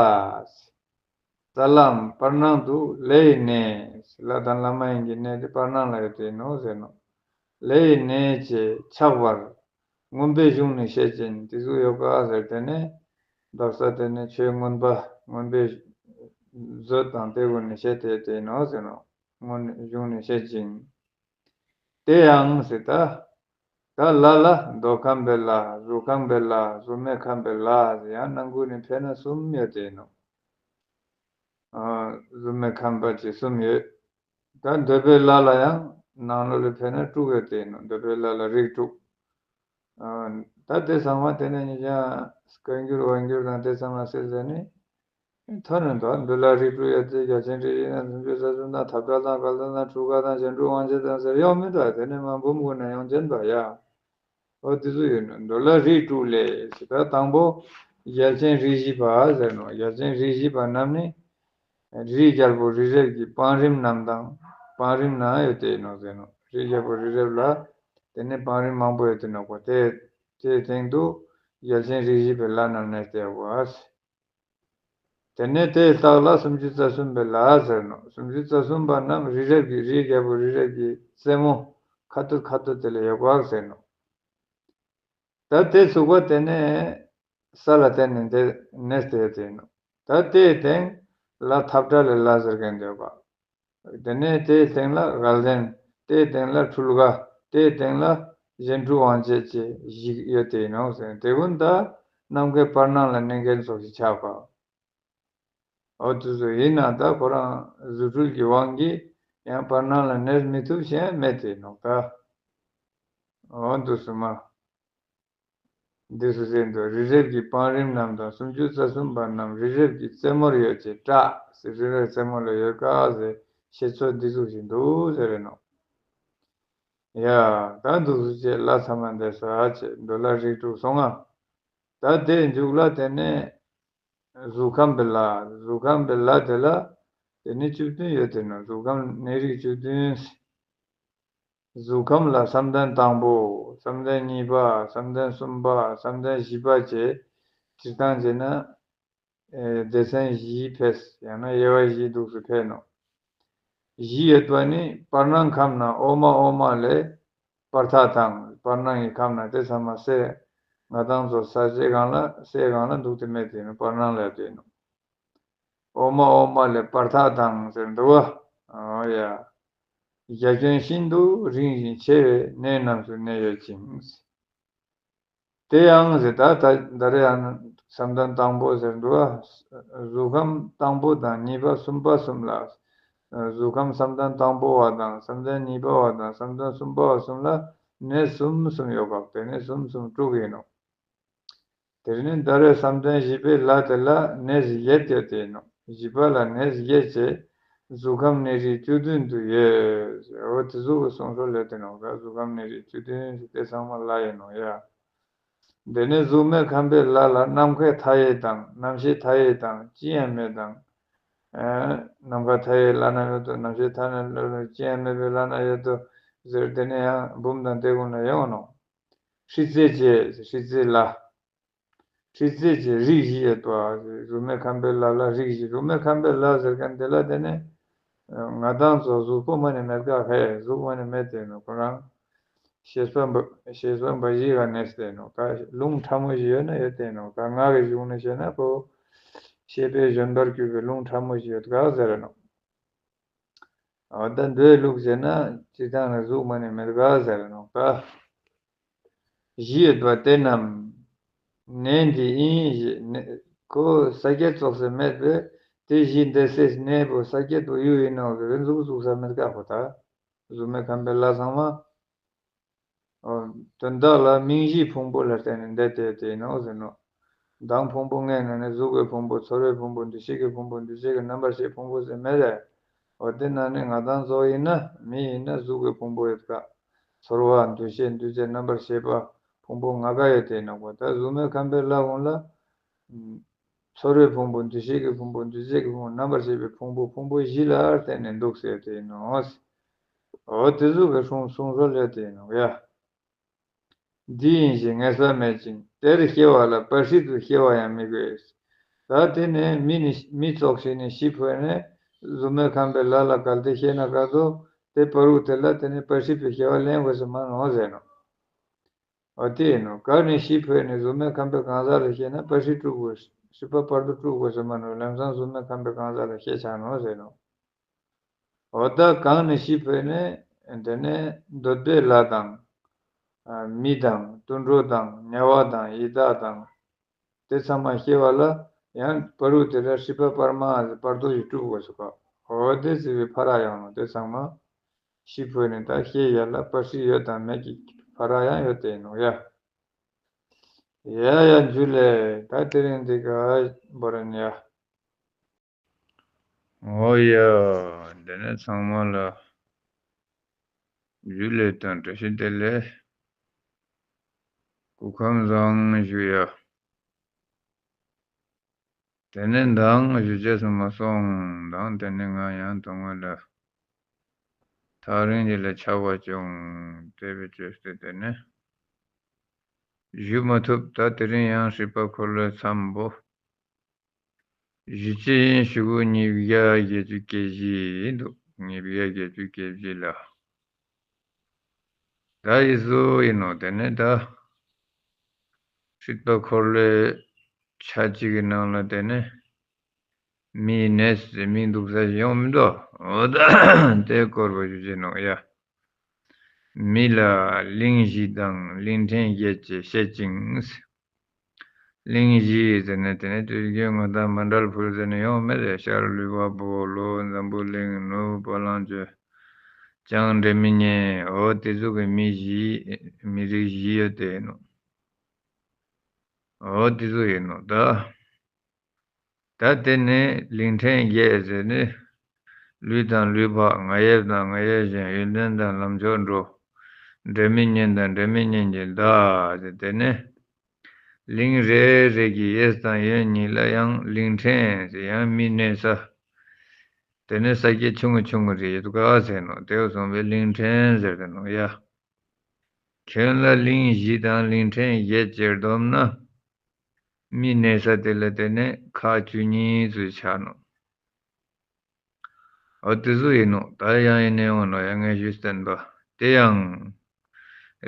ས་ལའམ་བར་སྣང་དུ་ལས་ཡི་གནས། ལ་དང་ལམ་ཡིན་གྱི་གནས་དེ་བར་སྣང་ལ་ཡོད་དེ་ཡིན་ནོ་ཟེར་ནོ། ལས་ཡི་གནས་ཀྱི་ཆགས་པར་མངོན་པའི་གཞུང་ནས་བཤད་ཅིང་། དེ་ཚོ་ཡོད་ག་ཟེར་དེ་ནས་འདབ་ས་དེ་ནས་ཆོས་མངོན་པ་མངོན་པའི་མཛོད་དང་དེ་ཀུན་ནས་བཤད་དེ་དེ་ནོ་ཟེར་ནོ། སྔོན་གཞུང་ནས་བཤད་ཅིང་། དེ་ཡང་ཟེར་ད། ད་ལ་ལ་མདོ་ཁམས་པའི་ལ། གཟུགས་ཁམས་པའི་ལ། གཟུགས་མེད་ཁམས་པའི་ལ་ཟེར་ཡང་ནང་ཁུལ་ནས་ཕལ་ན་གསུམ་ཡོད་དེ་ནོ། ཨ་གཟུགས་མེད་ཁམས་པ་ཅིག་གསུམ་ཡོད། ད་འདོད་པའི་ལ་ལ་ཡང་ནང་ལོགས་ལ་ཕེབས་ན་དྲུག་ཡོད་དེ་ནོ། འདོད་པའི་ལ་ལ་རིགས་དྲུག། ཨ་ད་དེ་ཚང་མ་དེ་ནས་ཉིན་ཞག་བཀའ་འགྱུར་བར་འགྱུར་དང་དེ་ཚང་མ་སེལ་ཟེར་ནས་ཐོན་ནས་འདུག། འདོད་ལ་རིགས་དྲུག་ཡོད་དེ། རྒྱལ་ཆེན་རིགས་བཞི་དང་སུམ་ཅུ་རྩ་གསུམ་དང་། འཐབ་བྲལ་དང་འགལ་རྟགས་དང་འཁྲུལ་འགག་དང་རྗེས་འགྲོ་དབང་བྱེད་དང་ཟེར་ཡོང་མི་འདུག། དེ་ནས་མ་འབུམ་དགུ་ནས་ཡོང་བྱེད་འདུག་ཡ། འོ་དེ་ཚོ་ཡོད་ནོ། འདོད་ལ་རིགས་དྲུག་ལས་ཟེར་ད་དང་པོ་རྒྱལ་ཆེན་རིགས་བཞི་པ་ཟེར་ནོ། རྒྱལ་ཆེན་རིགས་བཞི་པ་རྣམས་ནི་རིའི་རྒྱལ་པོ་རི་རབ་ཀྱི་བང་རིམ་རྣམས་དང་། བང་རིམ་ན་ཡོད་དེ་ནོ་ཟེར་ནོ། རིའི་རྒྱལ་པོ་རི་རབ་ལ་དེ་ནས་བང་རིམ་མང་པོ་ཡོད་དེ་ནོ་གོ། དེ་དེའི་སྟེང་དུ་རྒྱལ་ཆེན་རིགས་བཞི་པའི་ལ་རྣམས་གནས་ཏེ་ཡོད་པ། དེ་ནས་དེའི་ལྟག་ལ་སུམ་ཅུ་རྩ་གསུམ་པའི་ལ་ཟེར་ནོ། སུམ་ཅུ་རྩ་གསུམ་པ་རྣམས་རི་རབ་ཀྱི་རིའི་རྒྱལ་པོ་རི་རབ་ཀྱི་རྩེ་མོ་ཁ་ཐུག་ཁ་ཐུག་དེ་ལ་ཡོད་པ་ཟེར་ནོ། ད་དེ་ཚུགས་པ་དེ་ནས་ས་ལ་བརྟེན་ནས་དེ་གནས་ཏེ་ཡོད་དེ་ཡིན་ནོ། ད་དེའི་སྟེང་ལ་འཐབ་བྲལ་ལ་ཟེར་མཁན་ཡོད་པ། དེ་ནས་དེའི་སྟེང་ལ་དགའ་ལྡན། དེའི་སྟེང་ལ་འཁྲུལ་དགའ། དེའི་སྟེང་ལ་གཞན་འཕྲུལ་དབང་བྱེད་ཅེས་བཞི་ཡོད་དེ་ཡིན་ནོ་ཟེར། དེ་ཀུན་ད་ནམ་མཁའི་བར་སྣང་ལ་གནས་མཁན་སོགས་ཤིག་ཆགས་པ། འོ་དེ་ཚོ་ཡིན་ན་ད་ཁོ་རང་རྫུ་འཕྲུལ་གྱི་དབང་གིས་ཡང་བར་སྣང་ལ་གནས་མི་ཐུབ་ཞེས་མེད་དེ་ནོ་ད། འོ་འདུག་སེ་མ། འདི་སུ་ཟེར་འདུག། རི་རབ་ཀྱི་བང་རིམ་རྣམས་དང་། སུམ་ཅུ་རྩ་གསུམ་པ་རྣམས་རི་རབ་ཀྱི་རྩེ་མོར་ཡོད་ཅེས་གྲགས་ཟེར། རི་རབ་རྩེ་མོ་ལ་ཡོད་ཀ་ཟེར་བཤད་ཚུལ་འདི་ཚོ་ཞིག་འདུག་ཟེར་རེད་ནོ། ཡ། ད་འདུག་སེ་བྱས་ལ་ཚང་མ་འདས་ས་བྱས། འདོད་ལ་རིགས་དྲུག་སོང་ང་། ད་དེའི་མཇུག་ལ་དེ་ནས་གཟུགས་ཁམས་པའི་ལ། གཟུགས་ཁམས་པའི་ལ་དེ་ལ་ དེ་ནི་བཅུ་བདུན་ཡོད་དེ་ནོ། གཟུགས་ཁམས་གནས་རིགས་བཅུ་བདུན། གཟུགས་ཁམས་ལ་བསམ་གཏན་དང་པོ། བསམ་གཏན་གཉིས་པ། བསམ་གཏན་གསུམ་པ། བསམ་གཏན་བཞི་པ་བཅས་སྤྱིར་བཏང་བྱས་ན། ཨེ། སྡེ་ཚན་བཞི་ཕེབས། ཡང་ན་དབྱེ་བ་བཞི་འདུག་སུ་ཕེབས་ནོ། བཞི་ཡོད་པ་ནི། བར་སྣང་ཁམས་ན་འོག་མ་འོག་མ་ལས་བར་ཐག་དང་། བར་སྣང་གི་ཁམས་ན་དེ་ཚང་མ་སའི། ང་དང་ཚོ་ས་གཞི་སྒང་ལ། སའི་སྒང་ལ་འདུག་སྟེ་མེད་དེ་ནི་བར་སྣང་ལས་དེ་ནོ། འོག་མ་འོག་མ་ལས་བར་ཐག་དང་ཟེར་འདུག་བ། ཨོ་ཡ། རྒྱ་ཁྱོན་ཤིན་ཏུ་རིང་ཞིང་ཆེ་བའི་གནས་རྣམས་སུ་གནས་ཡོད་ཅིང་། དེ་ཡང་ཟེར། ད་ད་ད་རེ་ཡང་བསམ་གཏན་དང་པོ་ཟེར་འདུག་བ། གཟུགས་ཁམས་དང་པོ་དང་གཉིས་པ་གསུམ་པ་གསུམ་ལ། གཟུགས་ཁམས་བསམ་གཏན་དང་པོ་བ་དང་བསམ་གཏན་གཉིས་པ་བ་དང་བསམ་གཏན་གསུམ་པ་བ་གསུམ་ལ་གནས་གསུམ་གསུམ་ཡོད་པ། དེ་ནས་གསུམ་གསུམ་དྲུག་ཡིན་ནོ། དེ་ནས་ད་རེས་བསམ་གཏན་བཞི་པའི་ལ་དེ་ལ་གནས་བརྒྱད་ཡོད་དེ་ནོ། བཞི་པ་ལ་གནས་བརྒྱད་བྱས། གཟུགས་ཁམས་གནས་རིགས་བཅུ་བདུན་དུ་ཡོད། འོ་དེ་གཟུགས་ཀྱི་གསུང་སྲོལ་ལས་དེ་ནོ། ག་གཟུགས་ཁམས་གནས་རིགས་བཅུ་བདུན་ཞེས་དེ་ཚང་མ་ལ་ཡིན་ནོ་ཡ། དེ་ནས་གཟུགས་མེད་ཁམས་པའི་ལ་ལ་ནམ་མཁའི་མཐའ་ཡས་དང་། རྣམ་ཤེས་མཐའ་ཡས་དང་ཅི་ཡང་མེད་དང་། ཨ། ནམ་མཁའ་མཐའ་ཡས་ལ་ན་ཡོད་དོ། རྣམ་ཤེས་མཐའ་ན་ལ་ན་ཅི་ཡང་མེད་པའི་ལ་ན་ཡོད་དོ་ཟེར། དེ་ནས་ཡང་འབུམ་དང་དེ་ཀུན་ལ་ཡོང་ནོ། ཧྲི་ཙེ་བཅས། ཧྲི་ཙེ་ལ། ཧྲི་ཙེ་བཅས་རིགས་བཞི་ཡོད་པ། གཟུགས་མེད་ཁམས་པའི་ལ་ལ་རིགས་བཞི། གཟུགས་མེད་ཁམས་པའི་ལ་ཟེར་མཁན་དེ་ལ་དེ་ནས་ང་དང་ཚོ་གཟུགས་པོ་མ་ནས་མེད་ག། ཧེ། གཟུགས་མ་ནས་མེད་དེ་ནོ། ཁོ་རང་ཤེས་པ་འབའ་ཤེས་པ་འབའ་ཞིག་ག་གནས་དེ་ནོ། ད་རླུང་ཕྲ་མོ་ཞིག་ཡོད་ན་ཡོད་དེ་ནོ། ད་ངག་གི་གཞུང་ནས་བཤད་ན་ཁོ་ཤེས་པས་བཞོན་པར་གྱུར་པའི་རླུང་ཕྲ་མོ་ཞིག་ཡོད་ག་ཟེར་ནོ། འོ་ད་མདོའི་ལུགས་བྱས་ན་སྤྱིར་བཏང་ནས་གཟུགས་མ་ནས་མེད་ག་ཟེར་ནོ་ད། བཞི་ཡོད་པ་དེ་རྣམས་གནས་འདི་ཡིན་ཞེས། གནས་ཁོ་ས་བརྒྱད་ཙོགས་སུ་མེད་པས། དེ་བཞི་འདི་སའི་གནས་པོ་ས་བརྒྱད་པོ་ཡུལ་ཡིན་ནོ་གི་གཟུགས་གཟུགས་ས་མེད་ག་ཁོ་ད། གཟུགས་མེད་ཁམས་པའི་ལ་ཚང་མ། ཨོ། དོན་དག་ལ་མིང་གཞིའི་ཕུང་པོ་ལ་བརྟེན་ནས་འདས་ཏེ་དེ་ཡིན་ནོ་ཟེར་ནོ། མདང་ཕུང་པོ་ལྔའི་ནང་ནས་གཟུགས་ཀྱི་ཕུང་པོ། ཚོར་བའི་ཕུང་པོ། འདུ་ཤེས་ཀྱི་ཕུང་པོ། འདུ་བྱེད་ཀྱི་རྣམ་པར་ཤེས་ཕུང་པོ་ཟེར་མེད་རེད། འོ་དེ་ནང་ནས་ང་དང་ཚོ་ཡིན་ན། མི་ཡིན་ན་གཟུགས་ཀྱི་ཕུང་པོ་ཡོད་ཀ། ཚོར་བ། འདུ་ཤེས། འདུ་བྱེད། རྣམ་པར་ཤེས་པ། ཕུང་པོ་ལྔ་ཀ་ཡོད་དེ་ཡིན་ནོ་གོ། ད་གཟུགས་མེད་ཁམས་པའི་ལ་ཀུན་ལ། ཚོར་བའི་ཕུང་པོ། འདུ་ཤེས་ཀྱི་ཕུང་པོ། འདུ་བྱེད་ཀྱི་ཕུང་པོ། རྣམ་པར་ཤེས་པའི་ཕུང་པོ། ཕུང་པོ་བཞི་ལ་བརྟེན་ནས་འདུག་ཟེར་དེ་ཡིན་ནོ། འོ་དེ་གཟུགས་ཀྱི་གསུང་གསུང་སྲོལ་ལས་དེ་ཡིན་ནོ་ཡ། འདི་ཡིན་ཞེས་ངེས་པ་མེད་ཅིང་། དེར་སྐྱེ་བ་ལ་པར་སྲིད་དུ་སྐྱེ་བ་ཡང་མི་དགོས། ད་དེ་ནས་མི་ནི་མི་ཙོགས་ཤིག་ནི་ཤི་འཕོས་ནས་གཟུགས་མེད་ཁམས་པའི་ལ་ལ་གལ་ཏེ་སྐྱེས་ན་ག་ཚོད་དེ་བར་དུ་དེ་ལ་དེ་ནས་པར་སྲིད་པའི་སྐྱེ་བ་ལེན་དགོས་སུ་མ་ནོ་ཟེར་ནོ། འོ་དེ་ཡིན་ནོ། ག་ནས་ཤི་འཕོས་ནས་གཟུགས་མེད་ཁམས་པའི་གང་ཟག་ལ་སྐྱེས་ན་པར་སྲིད་དཀྲུག་དགོས། སྲིད་པ་བར་དུ་དཀྲུག་དགོས་སུ་མ་ནོ། ལམ་སང་གཟུགས་མེད་ཁམས་པའི་གང་ཟག་ལ་སྐྱེས་ཆགས་ནོ་ཟེར་ནོ། འོ་ད་གང་ནས་ཤི་འཕོས་ནས་དེ་ནས་འདོད་པའི་ལྷ་དང་། ཨ། མི་དང་། དུད་འགྲོ་དང་། དམྱལ་བ་དང་། ཡི་དྭགས་དང་། དེ་ཚང་མ་སྐྱེ་བ་ལ་ཡང་བར་དུ་དེ་ལ་སྲིད་པ་བར་མ་བར་དོ་ཞིག་དཀྲུག་དགོས་སུ་ག། འོ་དེ་ཟེར་བའི་ཕ་ར་ཡང་ནོ། དེ་ཚང་མ་ཤི་འཕོས་ནས་ད་སྐྱེ་ཡ་ལ་པར་སྲིད་ཡོད་དང་མེད་ཀྱི་ཕ་ར་ཡང་ཡོད་དེ་ནོ་ཡ། ཡ་ཡ་འཇུ་ལེ། ད་དེ་རིང་འདི་ག་བོར་ཡིན་ཡ། འོ་ཡ། དེ་ནས་ཚང་མ་ལ་འཇུ་ལེ་དང་བཀྲ་ཤིས་བདེ་ལེགས། སྐུ་ཁམས་བཟང་ཞུ་ཡ། དེ་ནས་མདང་ཞུ་བྱས་སུ་མ་སོང་། མདང་དེ་ནས་ང་ཡང་དུང་བ་ལ་ཐག་རིང་ཞིག་ལ་ཆར་པ་བྱུང་། དེ་བས་བཅོས་ཏེ་དེ་ནས་ཞུ་མ་ཐུབ། ད་དེ་རིང་ཡང་སྲིད་པ་འཁོར་ལོའི་མཚམས་པོ། བཞི་བཅུ་ཡིན། ཞུ་དགུ་ཉིས་བརྒྱ་བརྒྱད་ཅུ་གྱ་བཞི་འདུག་ཉིས་བརྒྱ་བརྒྱད་ཅུ་གྱ་བཞི་ལ། ད་ཡི་སུ་ཡིན་ནོ། དེ་ནས་ད་སྲིད་པ་འཁོར་ལོའི་ཆ་གཅིག་གི་ནང་ལ་དེ་ནས་མིའི་གནས་སུ་མི་འདུག་ས་ཞིག་ཡོང་མི་འདུག་འོ་ད་དེ་སྐོར་པ་ཞུ་བྱེད་ནོ་ཡ། མི་ལ་གླིང་བཞི་དང་གླིང་ཕྲན་བརྒྱད་ཅེས་བཤད་ཅིང་། གླིང་བཞི་ཟེར་ནས་དེ་ནས་དུས་རྒྱུན་ང་དང་མཎྜལ་ཕུལ་ཟེར་ནས་ཡོང་མེད་རེད། ཤར་ལུས་འཕགས་པོ། ལྷོ་འཛམ་བུ་གླིང་། ནུབ་བ་ལང་སྤྱོད། བྱང་འབྲས་མི་ཉན། འོ་དེ་ཚོ་གི་མི་བཞི། མི་རིགས་བཞི་ཡོད་དེ་ནོ། འོ་དེ་ཚོ་ཡིན་ནོ་ད། ད་དེ་ནི་གླིང་ཕྲན་བརྒྱད་ཟེར་ནི། ལུས་དང་ལུས་འཕགས། ང་ཡབ་དང་ང་ཡབ་གཞན། ཡོན་ཏན་དང་ལམ་མཆོག་འགྲོ། འབྲས་མི་ཉན་དང་འབྲས་མི་ཉན་གྱི་བདག་ཟེར། དེ་ནི་གླིང་རེ་རེ་གི་གཡས་དང་གཡོན་གཉིས་ལ་ཡང་གླིང་ཕྲན་ཟེར། ཡང་མི་གནས་ས། དེ་ནས་ས་སྐྱ་ཆུང་ངུ་ཆུང་ངུ་རེ་ཡོད་ག་ཟེར་ནོ། དེ་བ་སོང་བའི་གླིང་ཕྲན་ཟེར་དེ་ནོ་ཡ། ཁྱོད་ལ་གླིང་བཞི་དང་གླིང་ཕྲན་བརྒྱད་ཅེར་བསྡོམས་ན། མི་གནས་ས་དེ་ལ་དེ་ནས་ཁག་བཅུ་གཉིས་ཚུལ་ཆགས་ནོ། འོ་དེ་ཚོ་ཡིན་ནོ། ད་ཡང་ཡིན་ནས་འོང་ནོ་ཡང་ངས་ཞུས་བསྟན་པ། དེ་ཡང་།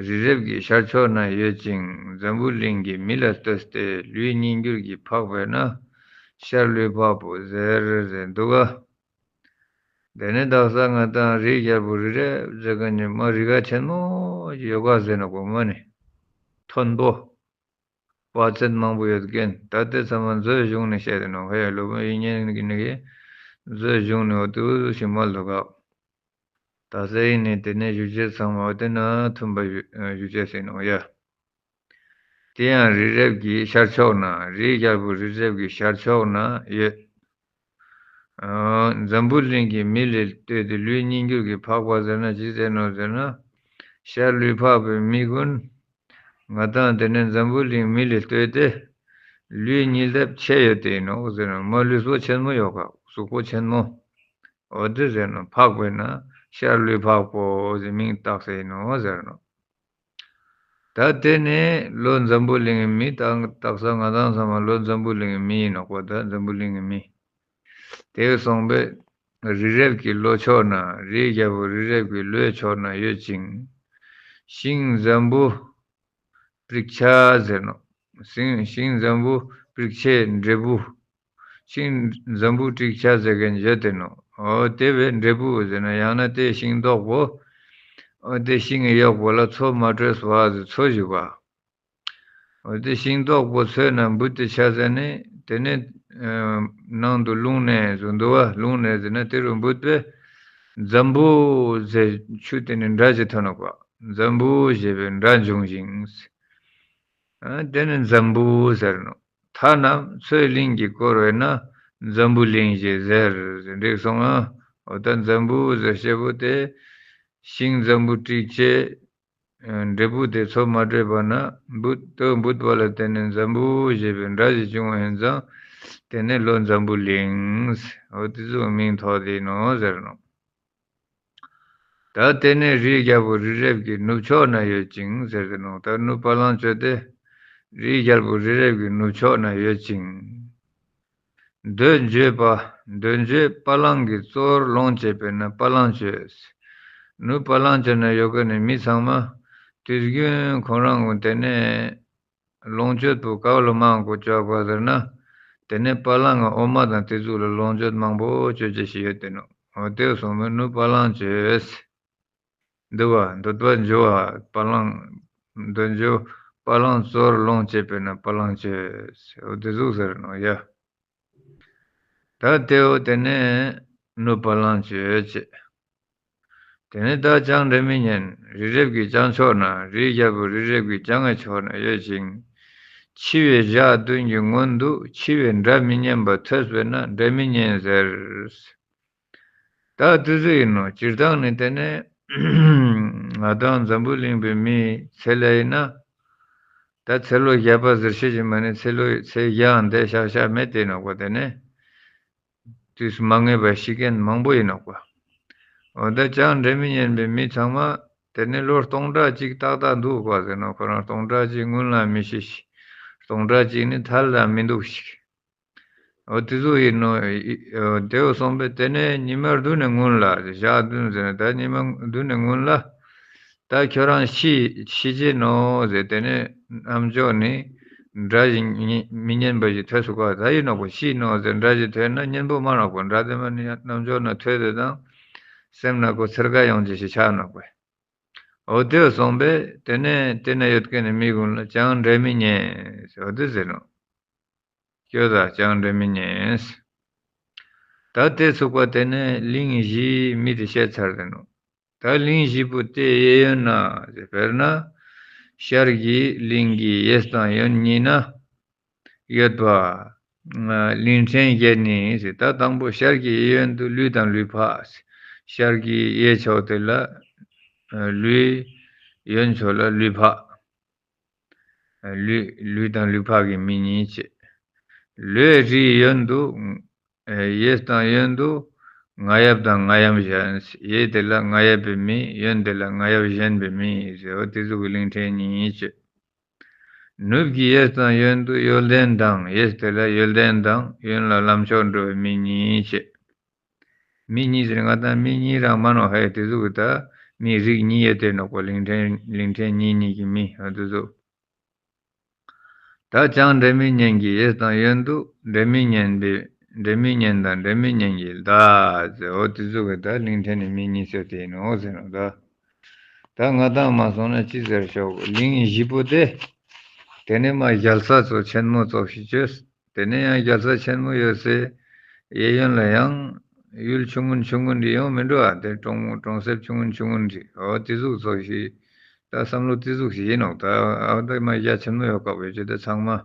རི་རབ་ཀྱི་ཤར་ཕྱོགས་ན་ཡོད་ཅིང་། འཛམ་བུ་གླིང་གི་མི་ལ་ལྟོས་ཏེ་ལུས་གཉིས་འགྱུར་གྱིས་འཕགས་པས་ན། ཤར་ལུས་འཕགས་པོ་ཟེར་ཟེར་འདུག་ག། དེ་ནས་དག་ས་ང་དང་རི་རྒྱལ་པོ་རི་རབ་ཟེར་མཁན་ནི་མ་རི་ག་ཆེན་མོ་ཡོད་ག་ཟེར་ནོ་གོ་མ་ནི། མཐོན་པོ། དཔག་ཚད་མང་པོ་ཡོད་མཁན་ད་ལྟའི་ཚང་མ་མཛོད་གཞུང་ནས་བཤད་དེ་ནོ། ཧ་ཡ་ལོ་མ་ཡིན་ཉན་གི་ནི་གི་མཛོད་གཞུང་ནས་འོ་དུ་ཞིག་མ་ལོ་ག། ད་ས་ཡིན་ནི་དེ་ནས་ཞུ་ཆེད་ཚང་མ་འོ་དེ་ན་མཐུན་པ་ཞུ་ཞུ་ཆེད་ཟེར་ནོ་ཡ། དེ་ཡང་རི་རབ་ཀྱི་ཤར་ཕྱོགས་ན། རི་རྒྱལ་པོ་རི་རབ་ཀྱི་ཤར་ཕྱོགས་ན་ཡོད། འཛམ་བུ་གླིང་གི་མི་ལས་ལྟོས་ཏེ་ལུས་གཉིས་འགྱུར་གྱིས་འཕགས་པ་ཟེར་ན་ཅི་ཟེར་ནོ་ཟེར་ན། ཤར་ལུས་འཕགས་པའི་མི་ཀུན། ང་དང་དེ་ནས་འཛམ་བུ་གླིང་མི་ལས་ལྟོས་ཏེ། ལུས་གཉིས་ལྡབ་ཆེ་ཡོད་དེ་ཡིན་ནོ་ཟེར་ན་མ་ལུས་པོ་ཆེན་མོ་ཡོད་ག་གཟུགས་པོ་ཆེན་མོ། འོ་དེ་ཟེར་ནོ་འཕགས་པས་ན་ཤར་ལུས་འཕགས་པོ་ཟེར་མིང་བཏགས་ཟེར་ནོ་ཟེར་ནོ། ད་དེ་ནས་ལོ་འཛམ་བུ་གླིང་གི་མི་དང་དག་ས་ང་དང་ཚང་མ་ལོ་འཛམ་བུ་གླིང་གི་མི་ཡིན་ནོ་གོ། ད་འཛམ་བུ་གླིང་གི་མི། དེ་སོང་པས་རི་རབ་ཀྱི་ལྷོ་ཕྱོགས་ན། རི་རྒྱལ་པོ་རི་རབ་ཀྱི་ལྷོའི་ཕྱོགས་ན་ཡོད་ཅིང་། ཤིང་འཛམ་བུ་པྲིག་ཆ་ཟེར་ནོ། ཤིང་ཤིང་འཛམ་བུ་པྲིག་ཆའི་འབྲས་བུ། ཤིང་འཛམ་བུ་པྲིག་ཆ་ཟེར་མཁན་ཡོད་དེ་ནོ། འོ་དེ་བས་འབྲས་བུ་ཟེར་ན་ཡང་ན་དེ་ཤིང་ཏོག་པོ། འོ་དེ་ཤིང་གི་ཡོག་པོ་ལ་མཚོ་མ་དྲོས་པ་ཟེར་མཚོ་བཞུགས་པ། འོ་དེ་ཤིང་ཏོག་པོ་ཚོས་ན་འབུད་དེ་ཆ་ཟེར་ནས་དེ་ནས་ནང་དུ་རླུང་ནད་ཟེར་འདུག་བ། རླུང་ནད་ཟེར་ན་དེ་རུ་འབུད་པས་འཛམ་བུ་ཟེར་ཆུ་དེ་ནས་སྒྲ་ཅིག་ཐོན་ནོ་ག། འཛམ་བུ་ཞེས་པའི་སྒྲ་འབྱུང་ཞིང་། ཨ་དེ་ནི་འཛམ་བུ་ཟེར་ནོ། ཐ་ན་མཚོའི་གླིང་གིས་བསྐོར་བས་ན་འཛམ་བུ་གླིང་ཞེས་ཟེར་ཟེར་འགྲིག་སོང་ང་། འོ་ད་འཛམ་བུ་ཟེར་ཞེས་པོ་དེ་ཤིང་འཛམ་བུ་པྲིག་ཆའི་འབྲས་བུ་དེ་མཚོ་མ་དྲོས་པ་ན་འབུད་དོ། འབུད་པ་ལ་དེ་ནི་འཛམ་བུ་ཞེས་པའི་སྒྲ་ཞིག་བྱུང་བ་ཡིན་ཙང་དེ་ནི་ལོ་འཛམ་བུ་གླིང་། འོ་དེ་ཚོ་མིང་ཐོགས་དེ་ནོ་ཟེར་ནོ། ད་དེ་ནས་རི་རྒྱལ་པོ་རི་རབ་ཀྱི་ནུབ་ཕྱོགས་ན་ཡོད་ཅིང་ཟེར་ཏེ་ནོ། ད་ནུབ་བ་ལང་སྤྱོད་དེ་རི་རྒྱལ་པོ་རི་རབ་ཀྱི་ནུབ་ཕྱོགས་ན་ཡོད་ཅིང་། འདོད་འཇོའི་བ། འདོད་འཇོའི་བ་ལང་གི་གཙོ་བོར་ལོངས་སྤྱད་པས་ན་བ་ལང་སྤྱོད། ནུབ་བ་ལང་སྤྱོད་ན་ཡོད་མཁན་ནི་མི་ཚང་མ་དུས་རྒྱུན་ཁོང་རང་གི་དེ་ནས་ལོངས་སྤྱོད་པོ་ག་བ་ལ་མང་པོ་སྤྱོད་པ་ཟེར་ན། དེ་ནས་བ་ལང་གི་འོ་མ་དང་དེ་ཚོ་ལ་ལོངས་སྤྱོད་མང་པོ་སྤྱོད་རྒྱུ་ཞིག་ཡོད་དེ་ནོ། འོ་དེ་སོང་བས་ནུབ་བ་ལང་སྤྱོད། འདོད་པ་འདོད་པ་འཇོ་བ་བ་ལང་། འདོད་འཇོ་བ་ལང་གཙོ་བོར་ལོངས་སྤྱད་པས་ན་བ་ལང་སྤྱོད། འོ་དེ་ཟུག་ཟེར་ནོ་ཡ། ད་དེའོ་དེ་ནས་ནུབ་བ་ལང་སྤྱོད་ཅེས། དེ་ནས་ད་ཅང་འདྲེ་མི་ཉན། རི་རབ་ཀྱི་བྱང་ཕྱོགས་ན། རི་རྒྱལ་པོ་རི་རབ་ཀྱི་བྱང་ཕྱོགས་ན་ཡོད་ཅིང་། འཆི་བའི་ཞག་བདུན་གྱི་སྔོན་དུ་འཆི་བའི་སྒྲ་མི་སྙན་པ་ཐོས་པས་ན་འདྲེ་མི་ཉན་ཟེར། ད་དུས་ཚོད་ཡིན་ནོ། སྤྱིར་བཏང་ནི་དེ་ནས་ང་དང་འཛམ་བུ་གླིང་པའི་མིའི་ཚེ་ལས་ཡིན་ན། ད་ཚེ་ལོ་བརྒྱ་པ་ཟེར་ཤེས་ཀྱི་མ་ནི་ཚེ་ལོ་ཚེ་བརྒྱའང་འདས་ཤག་ཤག་མེད་དེ་ནོ་གོ། དེ་ནས་དུས་མ་ངེས་པ་ཤི་མཁན་མང་པོ་ཡིན་ནོ་གོ། འོ་ད་ཅང་འདྲེ་མི་ཉན་པའི་མི་ཚང་མ་དེ་ནས་ལོ་སྟོང་ཕྲག་གཅིག་ཏག་ཏག་འདུག་གོ་ཟེར་ནོ། ཁོ་རང་སྟོང་ཕྲག་གཅིག་སྔོན་ལ་མི་ཤི་ཞིག་སྟོང་ཕྲག་གཅིག་ནི་མཐར་ལ་མི་འདུག་ཞིག་འོ་དེ་ཚོ་ཡིན་ནོ། ཨི་ཨི་དེ་བ་སོང་པས་དེ་ནས་ཉི་མ་བདུན་ནས་སྔོན་ལ་ཞག་བདུན་ཟེར་ནས་ད་ཉི་མ་བདུན་ནས་སྔོན་ལ་ད་ཁྱོད་རང་ཤི་ཤི་རྗེས་ནོ་ཟེར། དེ་ནས་རྣམ་ཅོག་ནི་སྒྲ་ཞིག་མི་སྙན་པ་ཞིག་ཐོས་སུ་གོ། ད་ཡིན་ནོ་གོ། ཤི་ནོ་ཟེར་སྒྲ་ཞིག་ཐོས་ན་སྙན་པོ་མ་ནོ་གོ། སྒྲ་དེ་མ་ནི་རྣམ་ཅོག་ན་ཐོས་དེ་དང་སེམས་ན་གོ་འཚེར་ཁ་ཡོང་རྗེས་ཤིག་ཆགས་ནོ་གོ། འོ་དེ་བ་སོང་པས་དེ་ནས་དེ་ན་ཡོད་མཁན་ནི་མི་ཀུན་ལ་ཅང་འདྲེ་མི་ཉན་ཟེར་འོ་དེ་ཟེར་ནོ། སྐྱོ་དང་ཅང་འདྲེ་མི་ཉན། ད་དེ་ཚུགས་པ་དེ་ནས་གླིང་བཞིའི་མི་དེ་བཤད་ཚར་དེ་ནོ། ད་གླིང་བཞི་པོ་དེ་གཡས་གཡོན་ན་ཟེར། དཔེར་ན་ཤར་གྱི་གླིང་གི་གཡས་དང་གཡོན་གཉིས་ན་ཡོད་པ། གླིང་ཕྲན་བརྒྱད་ནི་ཟེར། ད་དང་པོ་ཤར་གྱི་གཡས་གཡོན་དུ་ལུས་དང་ལུས་འཕགས། ཤར་གྱི་གཡས་ཕྱོགས་དེ་ལ་ལུས། གཡོན་ཕྱོགས་ལ་ལུས་འཕགས། ལུས་ལུས་དང་ལུས་འཕགས་ཀྱི་མི་གཉིས་བྱས། ལུས་རིའི་གཡོན་དུ། གཡས་དང་གཡོན་དུ་ རྔ་ཡབ་དང་རྔ་ཡབ་གཞན། ཡུལ་དེ་ལ་རྔ་ཡབ་པའི་མི། ཡོན་དེ་ལ་རྔ་ཡབ་གཞན་པའི་མི་ཟེར་བ་དེ་ཚོ་གི་གླིང་ཕྲན་གཉིས་བྱས། ནུབ་ཀྱི་ཡུལ་དང་ཡོན་དུ་ཡོན་ཏན་དང་། ཡུལ་དེ་ལ་ཡོན་ཏན་དང་། ཡོན་ལ་ལམ་མཆོག་འགྲོ་བའི་མི་གཉིས་བྱས། མི་གཉིས་ཟེར་ང་དང་མི་གཉིས་རང་མ་ནོ་ཧེ། དེ་ཚོ་གི་ད་མི་རིགས་གཉིས་ཡོད་དེ་ནོག་པ། གླིང་ཕྲན་གླིང་ཕྲན་གཉིས་གཉིས་ཀྱི་མི་དེ་ཚོ། ད་བྱང་འབྲེལ་མེད་གཉེན་གྱི་ཡུལ་དང་ཡོན་དུ། འབྲེལ་མེད་གཉེན་པའི་འབྲེལ་མེད་གཉེན་དང་འབྲེལ་མེད་གཉེན་གྱི་ཟླ་ཟེར་བ་དེ་ཚོ་གི་ད་གླིང་ཕྲན་ནི་མི་གཉིས་ཟེར་དེ་ཡིན་ནོ་ཟེར་ནོ་ད། ད་ང་དང་མ་སོང་ན་ཅི་ཟེར་ཤོག་གླིང་བཞི་པོ་དེ། དེ་ནས་མ་རྒྱལ་ས་ཚོ་ཆེན་མོ་ཚོ་ཞིག་བཅོས། དེ་ནས་ཡང་རྒྱལ་ས་ཆེན་མོ་ཡོད་སའི་གཡས་གཡོན་ལ་ཡང་ཡུལ་ཆུང་ངུན་ཆུང་ངུན་འདི་ཡོང་མི་འགྲོ་ཨ། དེ་གྲོང་གྲོང་གསེབ་ཆུང་ངུན་ཆུང་ངུན་འདི་འོ་དེ་ཟུག་ཚོ་ཞིག་ད་བསམ་བློ་དེ་ཟུག་ཞིག་ཡིན་ནོག་ད་ཨ་ད་མ་རྒྱ་ཆེན་མོ་ཡོད་དཀའ་བའི་ཆེད་དུ་ཚང་མ་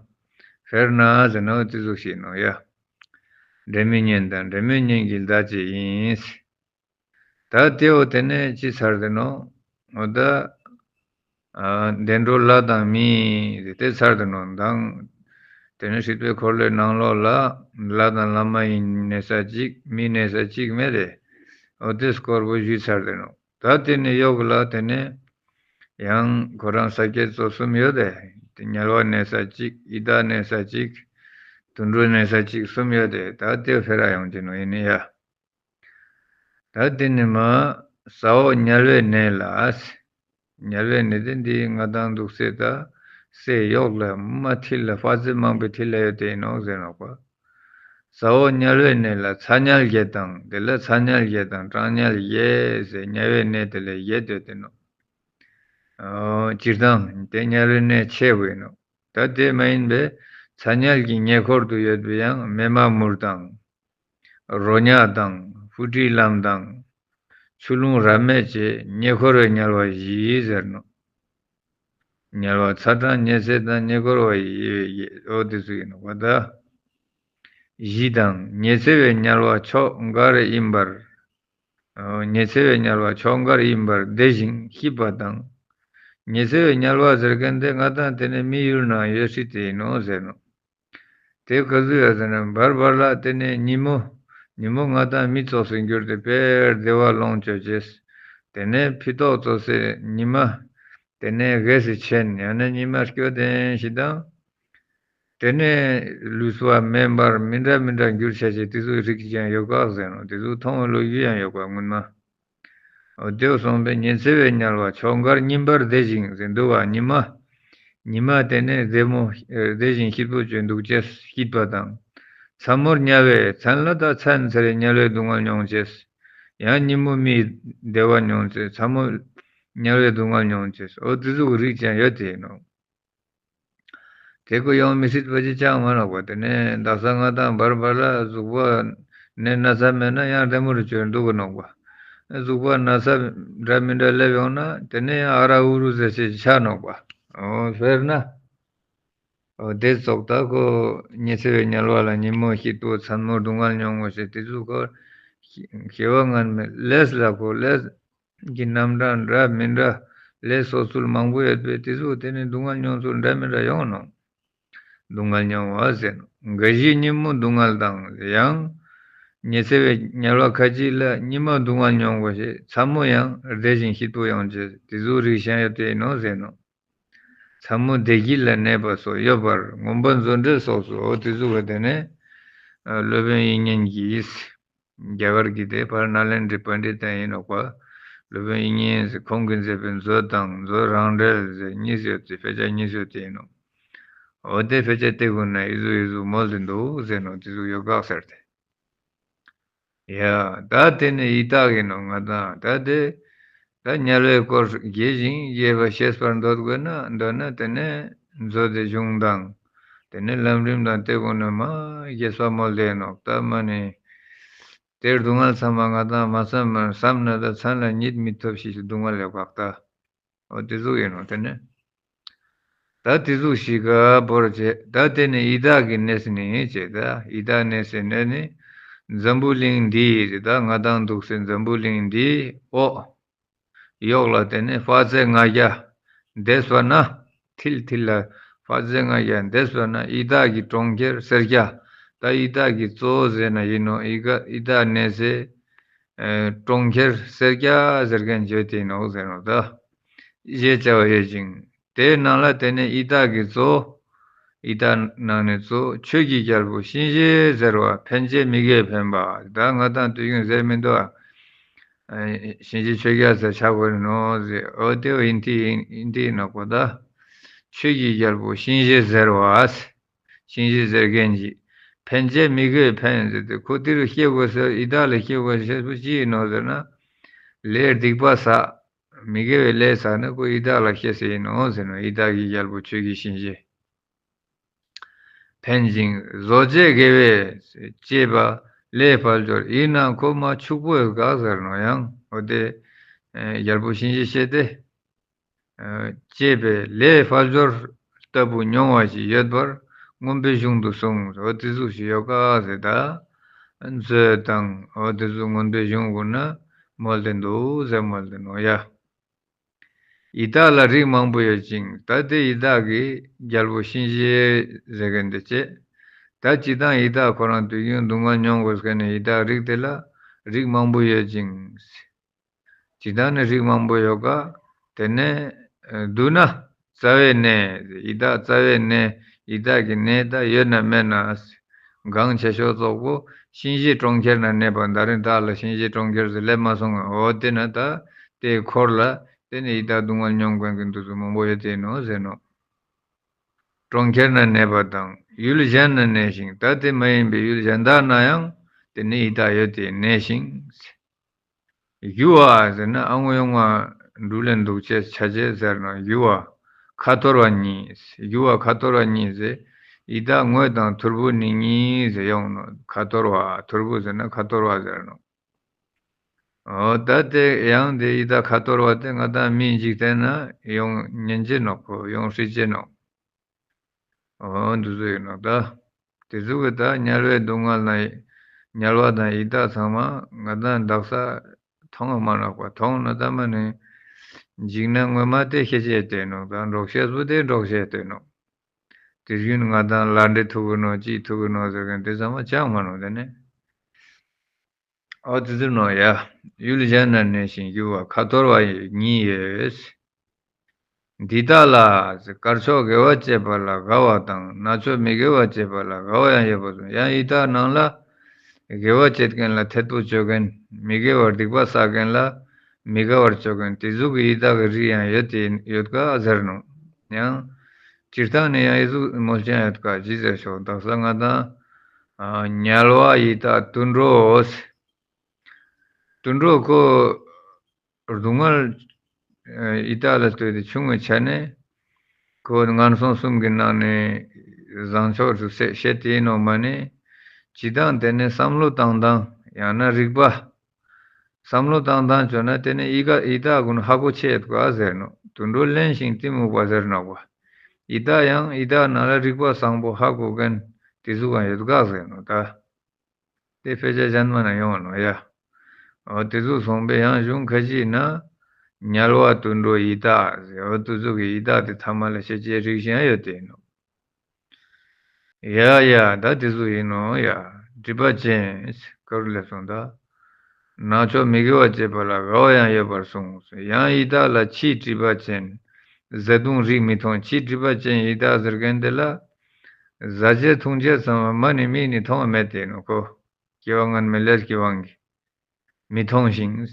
ཧེར་ན་ཟེར་ན་འོ་དེ་ཟུག་ཞིག་ཡིན་ནོག་ཡ། འབྲེལ་མེད་གཉེན་དང་འབྲེལ་མེད་གཉེན་གྱི་ཟླ་གཅིག་ཡིན། ད་དེའོ་དེ་ནས་ཅི་ཚར་དེ་ནོ། འོ་ད་ཨ་བདེ་འགྲོ་ལྷ་དང་མི་དེ་ཚར་དེ་ནོ་མདང་། དེ་ནས་སྲིད་པའི་འཁོར་ལོའི་ནང་ལོགས་ལ་ལྷ་དང་ལྷ་མ་ཡིན་གནས་ས་གཅིག་མི་གནས་ས་གཅིག་མེད་དེ། འོ་དེ་སྐོར་པོ་ཞུས་ཚར་དེ་ནོ། ད་དེ་ནས་ཡོག་ལ་དེ་ནས་ཡང་ཁོ་རང་ས་སྐྱེས་ཚོ་གསུམ་ཡོད་དེ། དེ་དམྱལ་བ་གནས་ས་གཅིག་ཡི་དྭགས་གནས་ས་གཅིག་དུད་འགྲོ་གནས་ས་གཅིག་གསུམ་ཡོད་དེ། ད་དེ་ཕེ་ར་ཡོང་གི་ནོ་ཡིན་ནི་ཡ། ད་དེ་ནི་མ་ས་འོག་དམྱལ་བའི་གནས་ལ། དམྱལ་བའི་གནས་དེ་འདི་ང་དང་འདུག་སེ་ད་སེ་ཡོག་ལ་མ་མཐིལ་ལ་དཔའ་རྩལ་མང་པོའི་མཐིལ་ལ་ཡོད་དེ་ཡིན་ནོག་ཟེར་ནོག་པ། ས་འོག་དམྱལ་བའི་གནས་ལ་ཚ་དམྱལ་བརྒྱད་དང་། དེ་ལ་ཚ་དམྱལ་བརྒྱད་དང་གྲང་དམྱལ་བརྒྱད་ཟེར་དམྱལ་བའི་གནས་དེ་ལ་བརྒྱད་ཡོད་དེ་ནོག་སྤྱིར་བཏང་དེ་དམྱལ་བའི་གནས་ཆེ་བོ་ཡིན་ནོག་ད་དེ་མ་ཡིན་པའི་ཚ་དམྱལ་གྱི་ཉེ་འཁོར་དུ་ཡོད་པའི་ཡང་མེ་མ་མུར་དང་། རོ་མྱགས་དང་། ཧྥུ་ཀྲི་ལམ་དང་། ཆུ་ཀླུང་རབ་མེད་བཅས་ཉེ་འཁོར་བའི་དམྱལ་བ་བཞི་ཟེར་ནོ། དམྱལ་བ་ཚ་གྲང་ཉེ་ཚེ་དང་ཉེ་འཁོར་བ་ཡི་འོ་དེ་ཚོ་ཡིན་ནོ་ག་ད། བཞི་དང་། ཉེ་ཚེ་བའི་དམྱལ་བ་ཕྱོགས་འགར་ཡིན་པར། ཉེ་ཚེ་བའི་དམྱལ་བ་ཕྱོགས་འགར་ཡིན་པར་བདེ་ཞིང་སྐྱིད་པ་དང་། ཉེ་ཚེ་བའི་དམྱལ་བ་ཟེར་མཁན་དེ་ང་དང་དེ་ནས་མི་ཡུལ་ནང་ཡོད་སྲིད་དེ་ཡིན་ནོ་ཟེར་ནོ། དེ་ག་ཚོད་ཡོད་ཟེར་ན་བར་བར་ལ་དེ་ནས་ཉིན་མོ། ཉིན་མོ་ང་དང་མི་ཙོགས་སུ་འགྱུར་ཏེ་དཔེར་བདེ་བ་ལོངས་སྤྱོད་ཅེས། དེ་ནས་ཕི་ཏོག་ཙོགས་སེ་ཉི་མ། དེ་ནས་གེ་སི་ཆེན་ཡང་ན་ཉི་མ་སྐྱོ་ལྡན་ཞིག་དང་། དེ་ནས་ལུས་པ་མེ་འབར་མི་འདྲ་མི་འདྲ་འགྱུར་བྱ་ཞིག་དེ་ཚོའི་རིགས་ཀྱང་ཡོད་ཀག་ཟེར་ནོ། དེ་ཚོ་མཐོང་བའི་ལོ་རྒྱུས་ཡང་ཡོད་ཀག་སྔོན་མ། འོ་དེ་སོང་པས་ཉེ་ཚེ་བའི་དམྱལ་བ་ཕྱོགས་འགར་ཉིན་པར་བདེ་ཞིང་ཟེར་འདུག་བ། ཉི་མ། ཉི་མ་དེ་ནས་བདེ་མོ་བདེ་ཞིང་སྐྱིད་པོ་བྱོན་འདུག་ཅེས་སྐྱིད་པ་དང་། མཚན་མོར་དམྱལ་བའི་མཚན་ལ་ད་མཚན་ཚེ་རེ་དམྱལ་བའི་སྡུག་བསྔལ་མྱོང་ཅེས། ཡང་ཉིན་མོ་མིའི་བདེ་བ་མྱོང་ཅེས། མཚན་མོ་དམྱལ་བའི་སྡུག་བསྔལ་མྱོང་ཅེས། འོ་དེ་ཚོ་གི་རིགས་ཀྱང་ཡོད་དེ་ཡིན་ནོ། དེ་ཀོ་ཡོང་མི་སྲིད་པ་ཅི་ཅང་མ་ནོག་པ། དེ་ནས་ད་ས་ང་དང་བར་བར་ལ་གཟུགས་པོ་ནས་ན་ཚ་མེད་ན་ཡང་རེ་མོ་རེ་བྱོས་འདུག་གི་ནོག་པ། གཟུགས་པོ་ན་ཚ་འདྲ་མི་འདྲ་སླེབས་ཡོང་ན་དེ་ནས་ཡང་ཨ་ར་ཨུ་རུ་ཟེར་ཞེས་ཆགས་ནོག་པ། འོ་དཔེར་ན། འོ་དེ་ཙོགས་ད་ཁོ་ཉེ་ཚེ་བའི་དམྱལ་བ་ལ་ཉིན་མོ་སྐྱིད་པོ་མཚན་མོ་སྡུག་བསྔལ་མྱོང་ངོ་ཞེས་དེ་ཚོ་ཁོ་ཤེས་པ་ངན་མེད་ལས་ལ་ཁོ་ལས། གི་རྣམ་གྲངས་འདྲ་མི་འདྲ་ལས་སོ་ཚུལ་མང་པོ་ཡོད་པས་དེ་ཚོ་དེ་ནི་སྡུག་བསྔལ་མྱོང་ཚུལ་འདྲ་མི་འདྲ་ཡོང་ནོ། སྡུག་བསྔལ་མྱོང་བ་ཟེར་ནོ། འགའ་ཞིག་ཉིན་མོ་སྡུག་བསྔལ་དང་ཡང་། ཉེ་ཚེ་བའི་དམྱལ་བ་ཁ་ཅིག་ལ་ཉི་མ་སྡུག་བསྔལ་མྱོང་དགོས་ཤེས་མཚན་མོ་ཡང་བདེ་ཞིང་སྐྱིད་པོ་ཡོང་ཅེས་དེ་ཚོ་རིགས་ཤིག་ཡོད་དེ་ཡིན་ནོ་ཟེར་ནོ། མཚན་མོ་བདེ་སྐྱིད་ལ་གནས་པ་སོགས་ཡོད་པར་མངོན་པ་མཛོད་འགྲེལ་སོགས་སུ་འོ་དེ་ཚོ་ག་དེ་ནས་སློབ་དཔོན་དབྱིག་གཉེན་གྱིས། རྒྱ་གར་གྱི་དེ་ཕར་ནཱ་ལེནྡྲའི་པཎྜི་ཏ་ཡིན་ནོ་ག་སློབ་དཔོན་དབྱིག་གཉེན་ཟེར་ཁོང་གིས་མཛད་པའི་མཛོད་དང་མཛོད་རང་འགྲེལ་ཟེར་གཉིས་ཡོད་དེ་དཔེ་ཆ་གཉིས་ཡོད་དེ་ཡིན་ནོ། འོ་དེ་དཔེ་ཆ་དེ་ཀུན་ན་ཨི་ཟུག་ཨི་ཟུག་མོལ་ཏེ་འདུག་ཟེར་ནོ་དེ་ཟུག་ཡོད་གག་ཟེར་ཏེ། ཡ། ད་དེ་ནི་ཡི་དྭགས་ཡིན་ནོ་ང་དང་ད་དེ། ད་དམྱལ་བའི་སྐོར་རྒྱས་ཤིང་རྒྱས་པ་ཤེས་པར་འདོད་དགོས་ན་འདོད་ན་དེ་ནས་མཛོད་དེ་གཞུང་དང་། དེ་ནས་ལམ་རིམ་དང་དེ་ཀུན་ནས་མ་རྒྱས་པ་མོལ་ཏེ་ཡིན་ནོ། ད་མ་ནི། དེར་སྡུག་བསྔལ་ཚང་མ་ང་དང་མ་བསམ་མ་བསམ་ན་ད་མཚན་ལ་གཉིད་མི་ཐུབ་ཞིག་སྡུག་བསྔལ་ལས་བག་ད། འོ་དེ་ཟུག་ཡིན་ནོ་དེ་ནས། ད་དེ་ཟུག་ཞིག་ག་བོར་བྱས་ད་དེ་ནས་ཡི་དྭགས་ཀྱི་གནས་ནི་བྱས་ད་ཡི་དྭགས་གནས་སའི་གནས་ནི། འཛམ་བུ་གླིང་འདི་ད་ང་དང་འདུག་སའི་འཛམ་བུ་གླིང་འདི་འོག་ཡོག་ལ་དེ་ནས་དཔག་ཚད་ལྔ་བརྒྱ་འདས་པ་ན། མཐིལ་མཐིལ་ལ་དཔག་ཚད་ལྔ་བརྒྱ་འདས་པ་ན་ཡི་དྭགས་ཀྱི་གྲོང་ཁྱེར་སེར་སྐྱ། ད་ཡི་དྭགས་ཀྱི་གཙོ་བོ་ཟེར་ན་ཡིན་ནོ། ཡི་ག་ཡི་དྭགས་གནས་སའི་ ཨེ་གྲོང་ཁྱེར་སེར་སྐྱ་ཟེར་མཁན་བརྗོད་དེ་ནོག་ཟེར་ནོག་ད། ཞེས་བྱ་བ་ཡོད་ཅིང་། དེའི་ནང་ལ་དེ་ནས་ཡི་དྭགས་ཀྱི་གཙོ། ཡི་དྭགས་ནང་ནས་གཙོ་ཆོས་ཀྱི་རྒྱལ་པོ་གཤིན་རྗེ་ཟེར་བ། ཕན་བྱེད་མི་དགེ་བས་ཕན་པ། ད་ང་དང་དུས་རྒྱུན་ཟེར་མི་འདུག་ཨ། གཤིན་རྗེ་ཆོས་རྒྱལ་ཟེར་ཆགས་པ་ནོག་ཟེར། འོ་དེ་བ་ཡིན་ཏེ་ཡིན་ཏེ་ནོག་པ་ད། ཆོས་ཀྱི་རྒྱལ་པོ་གཤིན་རྗེ་ཟེར་བ། གཤིན་རྗེ་ཟེར་མཁན་གྱི། ཕན་བྱེད་མི་དགེ་བས་ཕན་ཟེར་ཏེ། ཁོ་དེ་རུ་སྐྱེ་དགོས་ཟེར། ཡི་དྭགས་ལ་སྐྱེ་དགོས་ཟེར་བ་ཅི་ཡིན་ནོག་ཟེར་ན། ལས་སྡིག་པ་བསགས། མི་དགེ་བའི་ལས་བསགས་ནས་ཁོ་ཡི་དྭགས་ལ་སྐྱེས་ཟེར་ཡིན་ནོག་ཟེར་ནོག་ཡི་དྭགས་ཀྱི་རྒྱལ་པོ་ཆོས་ཀྱི་གཤིན་རྗེ། ཕན་ཅིང་བཟོ་བྱེད་དགེ་བས་བསྐྱེད་པ་ལས་དཔལ་འབྱོར། ཡིན་ནའང་ཁོ་མ་ཕྱུག་པོ་ཡོད་ག་ཟེར་ནོག་ཡང་འོ་དེ་ཨེ་རྒྱལ་པོ་གཤིན་རྗེ་བཤད་དེ། ཨེ་བསྐྱེད་པའི་ལས་དཔལ་འབྱོར་ལྟ་བུ་མྱོང་བ་ཞིག་ཡོད་པར་མངོན་པའི་གཞུང་དུ་གསུངས། འོ་དེ་ཟུག་ཞིག་ཡོད་ག་ཟེར་ད། མཛོད་དང་འོ་དེ་ཟུག་མངོན་པའི་གཞུང་གུན་ན་མོལ་ཏེ་འདུག་ཟེར་མོལ་ཏེ་ནོག་ཡ། ཡི་དྭགས་ལ་རིགས་མང་པོ་ཡོད་ཅིང་། ད་དེ་ཡི་དྭགས་ཀྱི་རྒྱལ་པོ་གཤིན་རྗེ་ཟེར་མཁན་དེ་བྱས། ད་སྤྱིར་བཏང་ཡི་དྭགས་ཁོ་རང་དུས་རྒྱུན་སྡུག་བསྔལ་མྱོང་དགོས་མཁན་ནི་ཡི་དྭགས་རིགས་དེ་ལ་རིགས་མང་པོ་ཡོད་ཅིང་། སྤྱིར་བཏང་ནི་རིགས་མང་པོ་ཡོད་ཀ། དེ་ནས་བསྡུ་ན་རྩ་བའི་གནས། ཡི་དྭགས་རྩ་བའི་གནས། ཡི་དྭགས་ཀྱི་གནས་ད་ཡོད་ན་མེད་ན། འགངས་ཆེ་ཤོས་ཙོག་པོ་གཤིན་རྗེའི་གྲོང་ཁྱེར་ན་གནས་པ། ད་རིང་བདག་ལ་གཤིན་རྗེའི་གྲོང་ཁྱེར་ཟེར་སླེབས་མ་སོང་ངམ། འོ་དེ་ན་ད་དེའི་འཁོར་ལ་དེ་ནས་ཡི་དྭགས་སྡུག་བསྔལ་མྱོང་མཁན་གྱི་འདུ་ཚོགས་མང་པོ་ཡོད་དེ་ནོག་ཟེར་ནོག་གྲོང་ཁྱེར་ན་གནས་པ་དང་། ཡུལ་གཞན་ན་གནས་ཤིང་། ད་དེ་མ་ཡིན་པའི་ཡུལ་གཞན་དག་ན་ཡང་དེ་ནས་ཡི་དྭགས་ཡོད་དེ་གནས་ཤིང་། གཞུ་བ་ཟེར་ན་ཨ་ངོ་ཡོང་བ་འབྲུ་ལེན་འདུག་ཅེས་ཆ་ཅེས་ཟེར་ནོག་གཞུ་བ་ཁ་འཐོར་བ་གཉིས། གཞུ་བ་ཁ་འཐོར་བ་གཉིས་ཟེར། ཡི་དྭགས་དངོས་དང་ཐོར་བུ་ནི་གཉིས་ཟེར་ཡོང་ནོག་ཁ་འཐོར་བ། ཐོར་བུ་ཟེར་ན་ཁ་འཐོར་བ་ཟེར་ནོག་འོ་ད་དེ་ཡང་དེ་ཡི་དྭགས་ཁ་འཐོར་བ་དེ་ང་དང་མིའི་འཇིག་རྟེན་ན་ཡོང་ཉན་ཅེས་ནོག་ཁོ་ཡོང་སྲིད་ཅེས་ནོག་འོ་འདི་ཚོ་ཡིན་ནོག་ད། དེ་ཚོ་གི་ད་དམྱལ་བའི་སྡུག་བསྔལ་ན་དམྱལ་བ་དང་ཡི་དྭགས་ཚང་མ་ང་དང་དག་ས་མཐོང་བ་མ་ནོག་པ། མཐོང་ན་ད་མ་ནི་འཇིག་ན་ངོ་མ་དེ་ཤེས་ཅེས་དེ་ནོག་ད་འགྲོགས་ཤེས་པོ་དེ་འགྲོགས་ཤེས་དེ་ནོག་དེ་བཞིན་ང་དང་ལ་འདྲེ་ཐུག་གི་ནོག་ཅི་ཐུག་གི་ནོག་ཟེར་མཁན་དེ་ཚང་མ་ཅང་མ་ནོག་དེ་ནས། ཨོ་དེ་ཚོ་ནོག་ཡ། ཡུལ་གཞན་ན་གནས་ཤིང་གཞུ་བ་ཁ་འཐོར་བ་ཡི་གཉིས་ཡོད། འདི་དག་ལ་དཀར་ཕྱོགས་དགེ་བ་བྱེད་པ་ལ་དགའ་བ་དང་། ནག་ཕྱོགས་མི་དགེ་བ་བྱེད་པ་ལ་དགའ་བ་ཡང་ཡོད་པར་གསུངས། ཡང་ཡི་དྭགས་ནང་ལ་དགེ་བ་བྱེད་མཁན་ལ་ཐད་པོ་བཅོ་མཁན། མི་དགེ་བར་སྡིག་པ་བསགས་མཁན་ལ་མི་དགའ་བར་བཅོ་མཁན་དེ་ཟུག་གི་ཡི་དྭགས་ཀྱི་རིགས་ཡང་ཡོད་དེ་ཡོད་ཀ་ཟེར་ནོག་ཡང་སྤྱིར་བཏང་ནས་ཡང་ཡི་ཟུག་མོལ་ཅན་ཡོད་ཀ་ཅི་ཟེར་ཤོག་དག་ས་ང་དང་དམྱལ་བ་ཡི་དྭགས་དུད་འགྲོ། དུད་འགྲོ་ཁོ་སྡུག་བསྔལ་ཡི་དྭགས་ལ་ལྟོས་ཏེ་ཆུང་ངུའི་ཆ་ནས་ཁོ་ངན་སོང་གསུམ་གྱི་ནང་ནས་བཟང་ཕྱོགས་སུ་སེ་བཤད་དེ་ཡིན་ནོག་མ་ནི། སྤྱིར་བཏང་དེ་ནས་བསམ་བློ་བཏང་སྟངས་ཡང་ན་རིག་པ། བསམ་བློ་བཏང་སྟངས་བྱས་ན་དེ་ནས་ཡི་ག་ཡི་དྭགས་ཀུན་ཧ་གོ་ཆེ་ཡོད་ཀ་ཟེར་ནོག་དུད་འགྲོ་གླེན་ཞིང་གཏི་མུག་པ་ཟེར་ནོག་པ། ཡི་དྭགས་ཡང་ཡི་དྭགས་ནང་ལ་རིག་པ་བཟང་པོ་ཧ་གོ་མཁན་དེ་ཟུག་གང་ཡོད་ཀ་ཟེར་ནོག་ད། དེ་དཔེ་ཆ་གཞན་མ་ན་ཡོང་བ་ནོག་ཡ། འོ་དེ་ཚོ་སོང་པས་ཡང་གཞུང་ཁ་ཅིག་ན། དམྱལ་བ་དུད་འགྲོ་ཡི་དྭགས་ཟེར། འོ་དེ་ཚོ་གི་ཡི་དྭགས་དེ་ཐ་མ་ལ་ཤེས་བྱའི་རིགས་ཤིག་ཡང་ཡོད་དེ་ནོག་ཡ་ཡ་ད་དེ་ཚོ་ཡིན་ནོག་ཡ། སྒྲིབ་པ་ཅན་ག་རུ་སླེབས་སོང་ད། ནག་ཕྱོགས་མི་དགེ་བ་བྱེད་པ་ལ་དགའ་བ་ཡང་ཡོད་པར་གསུངས། ཡང་ཡི་དྭགས་ལ་ཕྱིའི་སྒྲིབ་པ་ཅན། བཟའ་བཏུང་རིགས་མི་མཐོང་། ཕྱིའི་སྒྲིབ་པ་ཅན་ཡི་དྭགས་ཟེར་མཁན་དེ་ལ། བཟའ་ཆས་འཐུང་ཆས་ཚང་མ་མ་ནི་མིག་ནི་མཐོང་བ་མེད་དེ་ནོག་ཁོ། སྐྱེ་བ་སྔ་མའི་ལས་ཀྱི་དབང་གིས་མི་མཐོང་ཞིང་།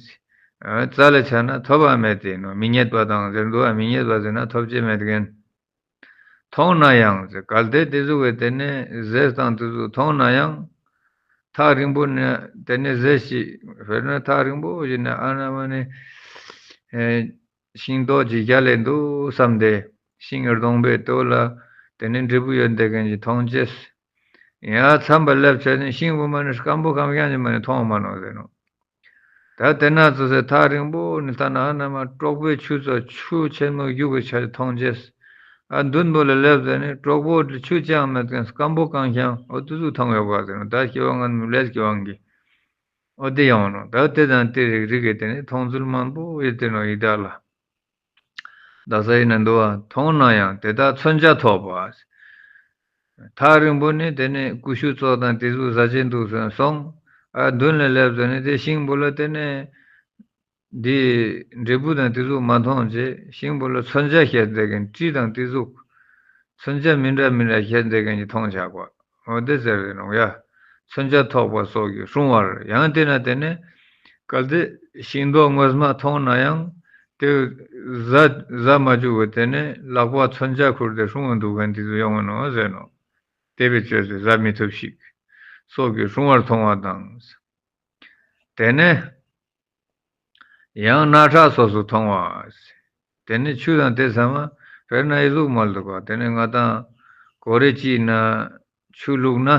རྩ་ལ་ཆ་ན་ཐོབ་པ་མེད་དེ་ནོག་མི་རྙེད་པ་དང་ཟེར་འདུག་བ། མི་རྙེད་པ་ཟེར་ན་ཐོབ་བྱེད་མེད་མཁན། མཐོང་ན་ཡང་ཟེར་གལ་ཏེ་དེ་ཟུག་གི་དེ་ནས་ཟས་དང་དེ་ཟུག་མཐོང་ན་ཡང་། ཐག་རིང་པོ་ནས་དེ་ནས་ཟས་ཤིག་དཔེར་ན་ཐག་རིང་པོ་ཞིག་ནས་ཨ་ན་མ་ནི། ཤིང་ཏོག་ཅིག་རྒྱག་ལེ་འདུག་བསམ་སྟེ། ཤིང་གི་སྡོང་པོའི་ལྟོ་ལ་དེ་ནས་འབྲས་བུ་ཡོད་བསྡད་མཁན་ཞིག་མཐོང་ཅེས། ཡང་མཚམས་པ་སླེབས་བྱས་ནས་ཤིང་བུ་མ་ནི་སྐམ་པོ་སྐམ་ཤང་ཅིག་མ་ནི་མཐོང་མ་ནོག་ཟེར་ནོག་ད་དེ་ན་ཚོ་ཟེར་ཐག་རིང་པོ་ནས་ཐ་ན་ཨ་ན་མ་གྲོག་པོའི་ཆུ་ཚོད་ཆུ་ཆེན་མོ་རྒྱུག་གི་ཆ་མཐོང་ཅེས། ཨ་མདུན་པོ་ལ་སླེབས་ཟེར་ནས་གྲོག་པོ་དེ་ཆུ་ཅང་མེད་མཁན་སྐམ་པོ་སྐམ་ཤང་འོ་དེ་ཚོ་མཐོང་ཡོད་པ་ཟེར་ནོག་ད་སྐྱེ་བ་སྔ་མའི་ལས་ཀྱི་དབང་གིས། འོ་དེ་ཡོང་ནོག་ད་དེ་དང་དེ་རིགས་རིགས་ཀྱི་དེ་ནས་མཐོང་ཚུལ་མང་པོ་ཡོད་དེ་ནོག་ཡི་དྭགས་ལ། དག་ས་ཡིན་ན་འདུག་བ། མཐོང་ན་ཡང་དེ་དག་མཚོན་ཆ་ཐོགས་པ། ཐག་རིང་པོ་ནས་དེ་ནས་ཀུ་ཤུ་ཚོགས་དང་དེ་ཚོ་བཟའ་ཆས་འདུག་ཟེར་ནས་སོང་། ཨ་མདུན་ལ་སླེབས་ཟེར་ནས་དེ་ཤིང་བུ་ལ་དེ་ནས་འདི་འབྲས་བུ་དང་དེ་ཟུག་མ་མཐོང་བྱས། ཤིང་བུ་ལ་མཚོན་ཆ་བཤད་བསྡད་མཁན་གྲི་དང་དེ་ཟུག་མཚོན་ཆ་མི་འདྲ་མི་འདྲ་བཤད་བསྡད་མཁན་གྱི་མཐོང་བྱ་བ། འོ་དེ་ཟེར་རེད་ནོ་ཡ། མཚོན་ཆ་ཐོགས་པ་སོགས་ཀྱིས་སྲུང་བར། ཡང་དེ་ན་དེ་ནས་གལ་ཏེ་ཤིང་སྡོང་ངོས་མ་མཐོང་ན་ཡང་དེ་གཟའ་གཟའ་མ་བཅུག་པ་དེ་ནས་ལག་པ་མཚོན་ཆ་ཁུར་ཏེ་སྲུང་བ་འདུག་མཁན་དེ་ཚོ་ཡོང་བ་ནོ་ཟེར་ནོ། དེ་བས་བཅོས་ཏེ་གཟའ་མི་ཐུབ་ཞིག་སོགས་ཀྱིས་སྲུང་བར་མཐོང་བ་དང་། དེ་ནས་ཡང་རྣག་ཁྲག་སོགས་སུ་མཐོང་བ། དེ་ནས་ཆུ་དང་དེ་ཚང་མ་དཔེར་ན་ཨི་ཟུག་མ་འདུག་ག་དེ་ནས་ང་དང་ཀོ་རེ་གཅིག་ན་ཆུ་བླུགས་ན།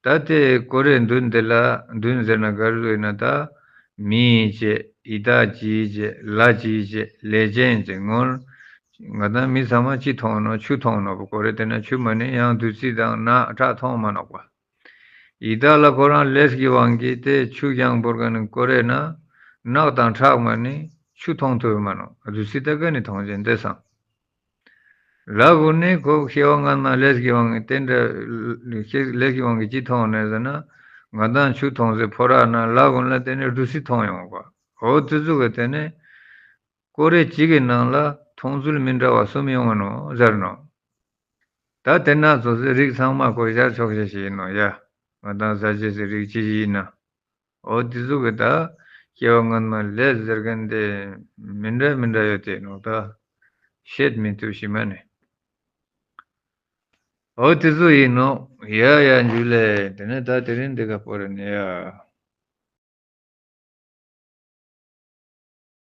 ད་དེ་ཀོ་རེ་མདུན་དེ་ལ་མདུན་ཟེར་ན་ག་རེ་ཟེར་ན། ད་མི་ཡི་བྱས། ཡི་དྭགས་ཀྱི་བྱས། ལྷ་གྱི་བྱས། ལས་ཅན་བྱས། ངོར་ང་དང་མི་ཚང་མ་ཅི་མཐོང་ནོ། ཆུ་མཐོང་ནོ། ཀོ་རེ་དེ་ན་ཆུ་མ་ནི་ཡང་བདུད་རྩི་དང་རྣག་ཁྲག་མཐོང་མ་ནོག་པ། ཡི་དྭགས་ལ་ཁོ་རང་ལས་ཀྱི་དབང་གིས་དེ་ཆུ་རྐྱང་བོར་ག་ནི་ཀོ་རེ་ན་རྣག་དང་ཁྲག་མ་ནི་ཆུ་མཐོང་ཐུབ་མ་ནོ། བདུད་རྩི་ད་ག་ནི་མཐོང་ཅན་དེ་སང་། ལྷ་ཀུན་ནི་ཁོ་སྐྱེ་བ་སྔ་མ་ལས་ཀྱི་དབང་གིས་དེ་འདྲ་ལས་ཀྱི་དབང་གིས་ཅི་མཐོང་ནས་ཟེར་ན། ང་དང་ཆུ་མཐོང་ཚེ་ཕོ་ར་ན་ལྷ་ཀུན་ལ་དེ་ནི་བདུད་རྩི་མཐོང་ཡོང་བ། འོ་དེ་ཚོ་གི་དེ་ནི་ཀོ་རེ་གཅིག་གི་ནང་ལ་མཐོང་ཚུལ་མི་འདྲ་བ་གསུམ་ཡོང་བ་ནོ་ཟེར་ནོ། ད་དེ་ན་ཚོ་ཚེ་རིགས་ཚང་མ་ཁོ་ཤར་ཆོག་ཤེས་ཤིག་ཡིན་ནོ་ཡ། ང་དང་ཟ་བྱེད་ཚེ་རིགས་ཅི་ཞིག་ཡིན་ན། འོ་དེ་ཚོ་གི་ད་སྐྱེ་བ་སྔོན་མ་ལས་ཟེར་མཁན་དེ་མི་འདྲ་མི་འདྲ་ཡོད་དེ་ནོ། ད་བཤད་མི་ཐུབ་ཤི་མ་ནི། འོ་དེ་ཚོ་ཡིན་ནོ། ཡ་ཡ་འཇུ་ལེ། དེ་ནས་ད་དེ་རིང་འདི་ག་པོ་རེ་ནི་ཡ།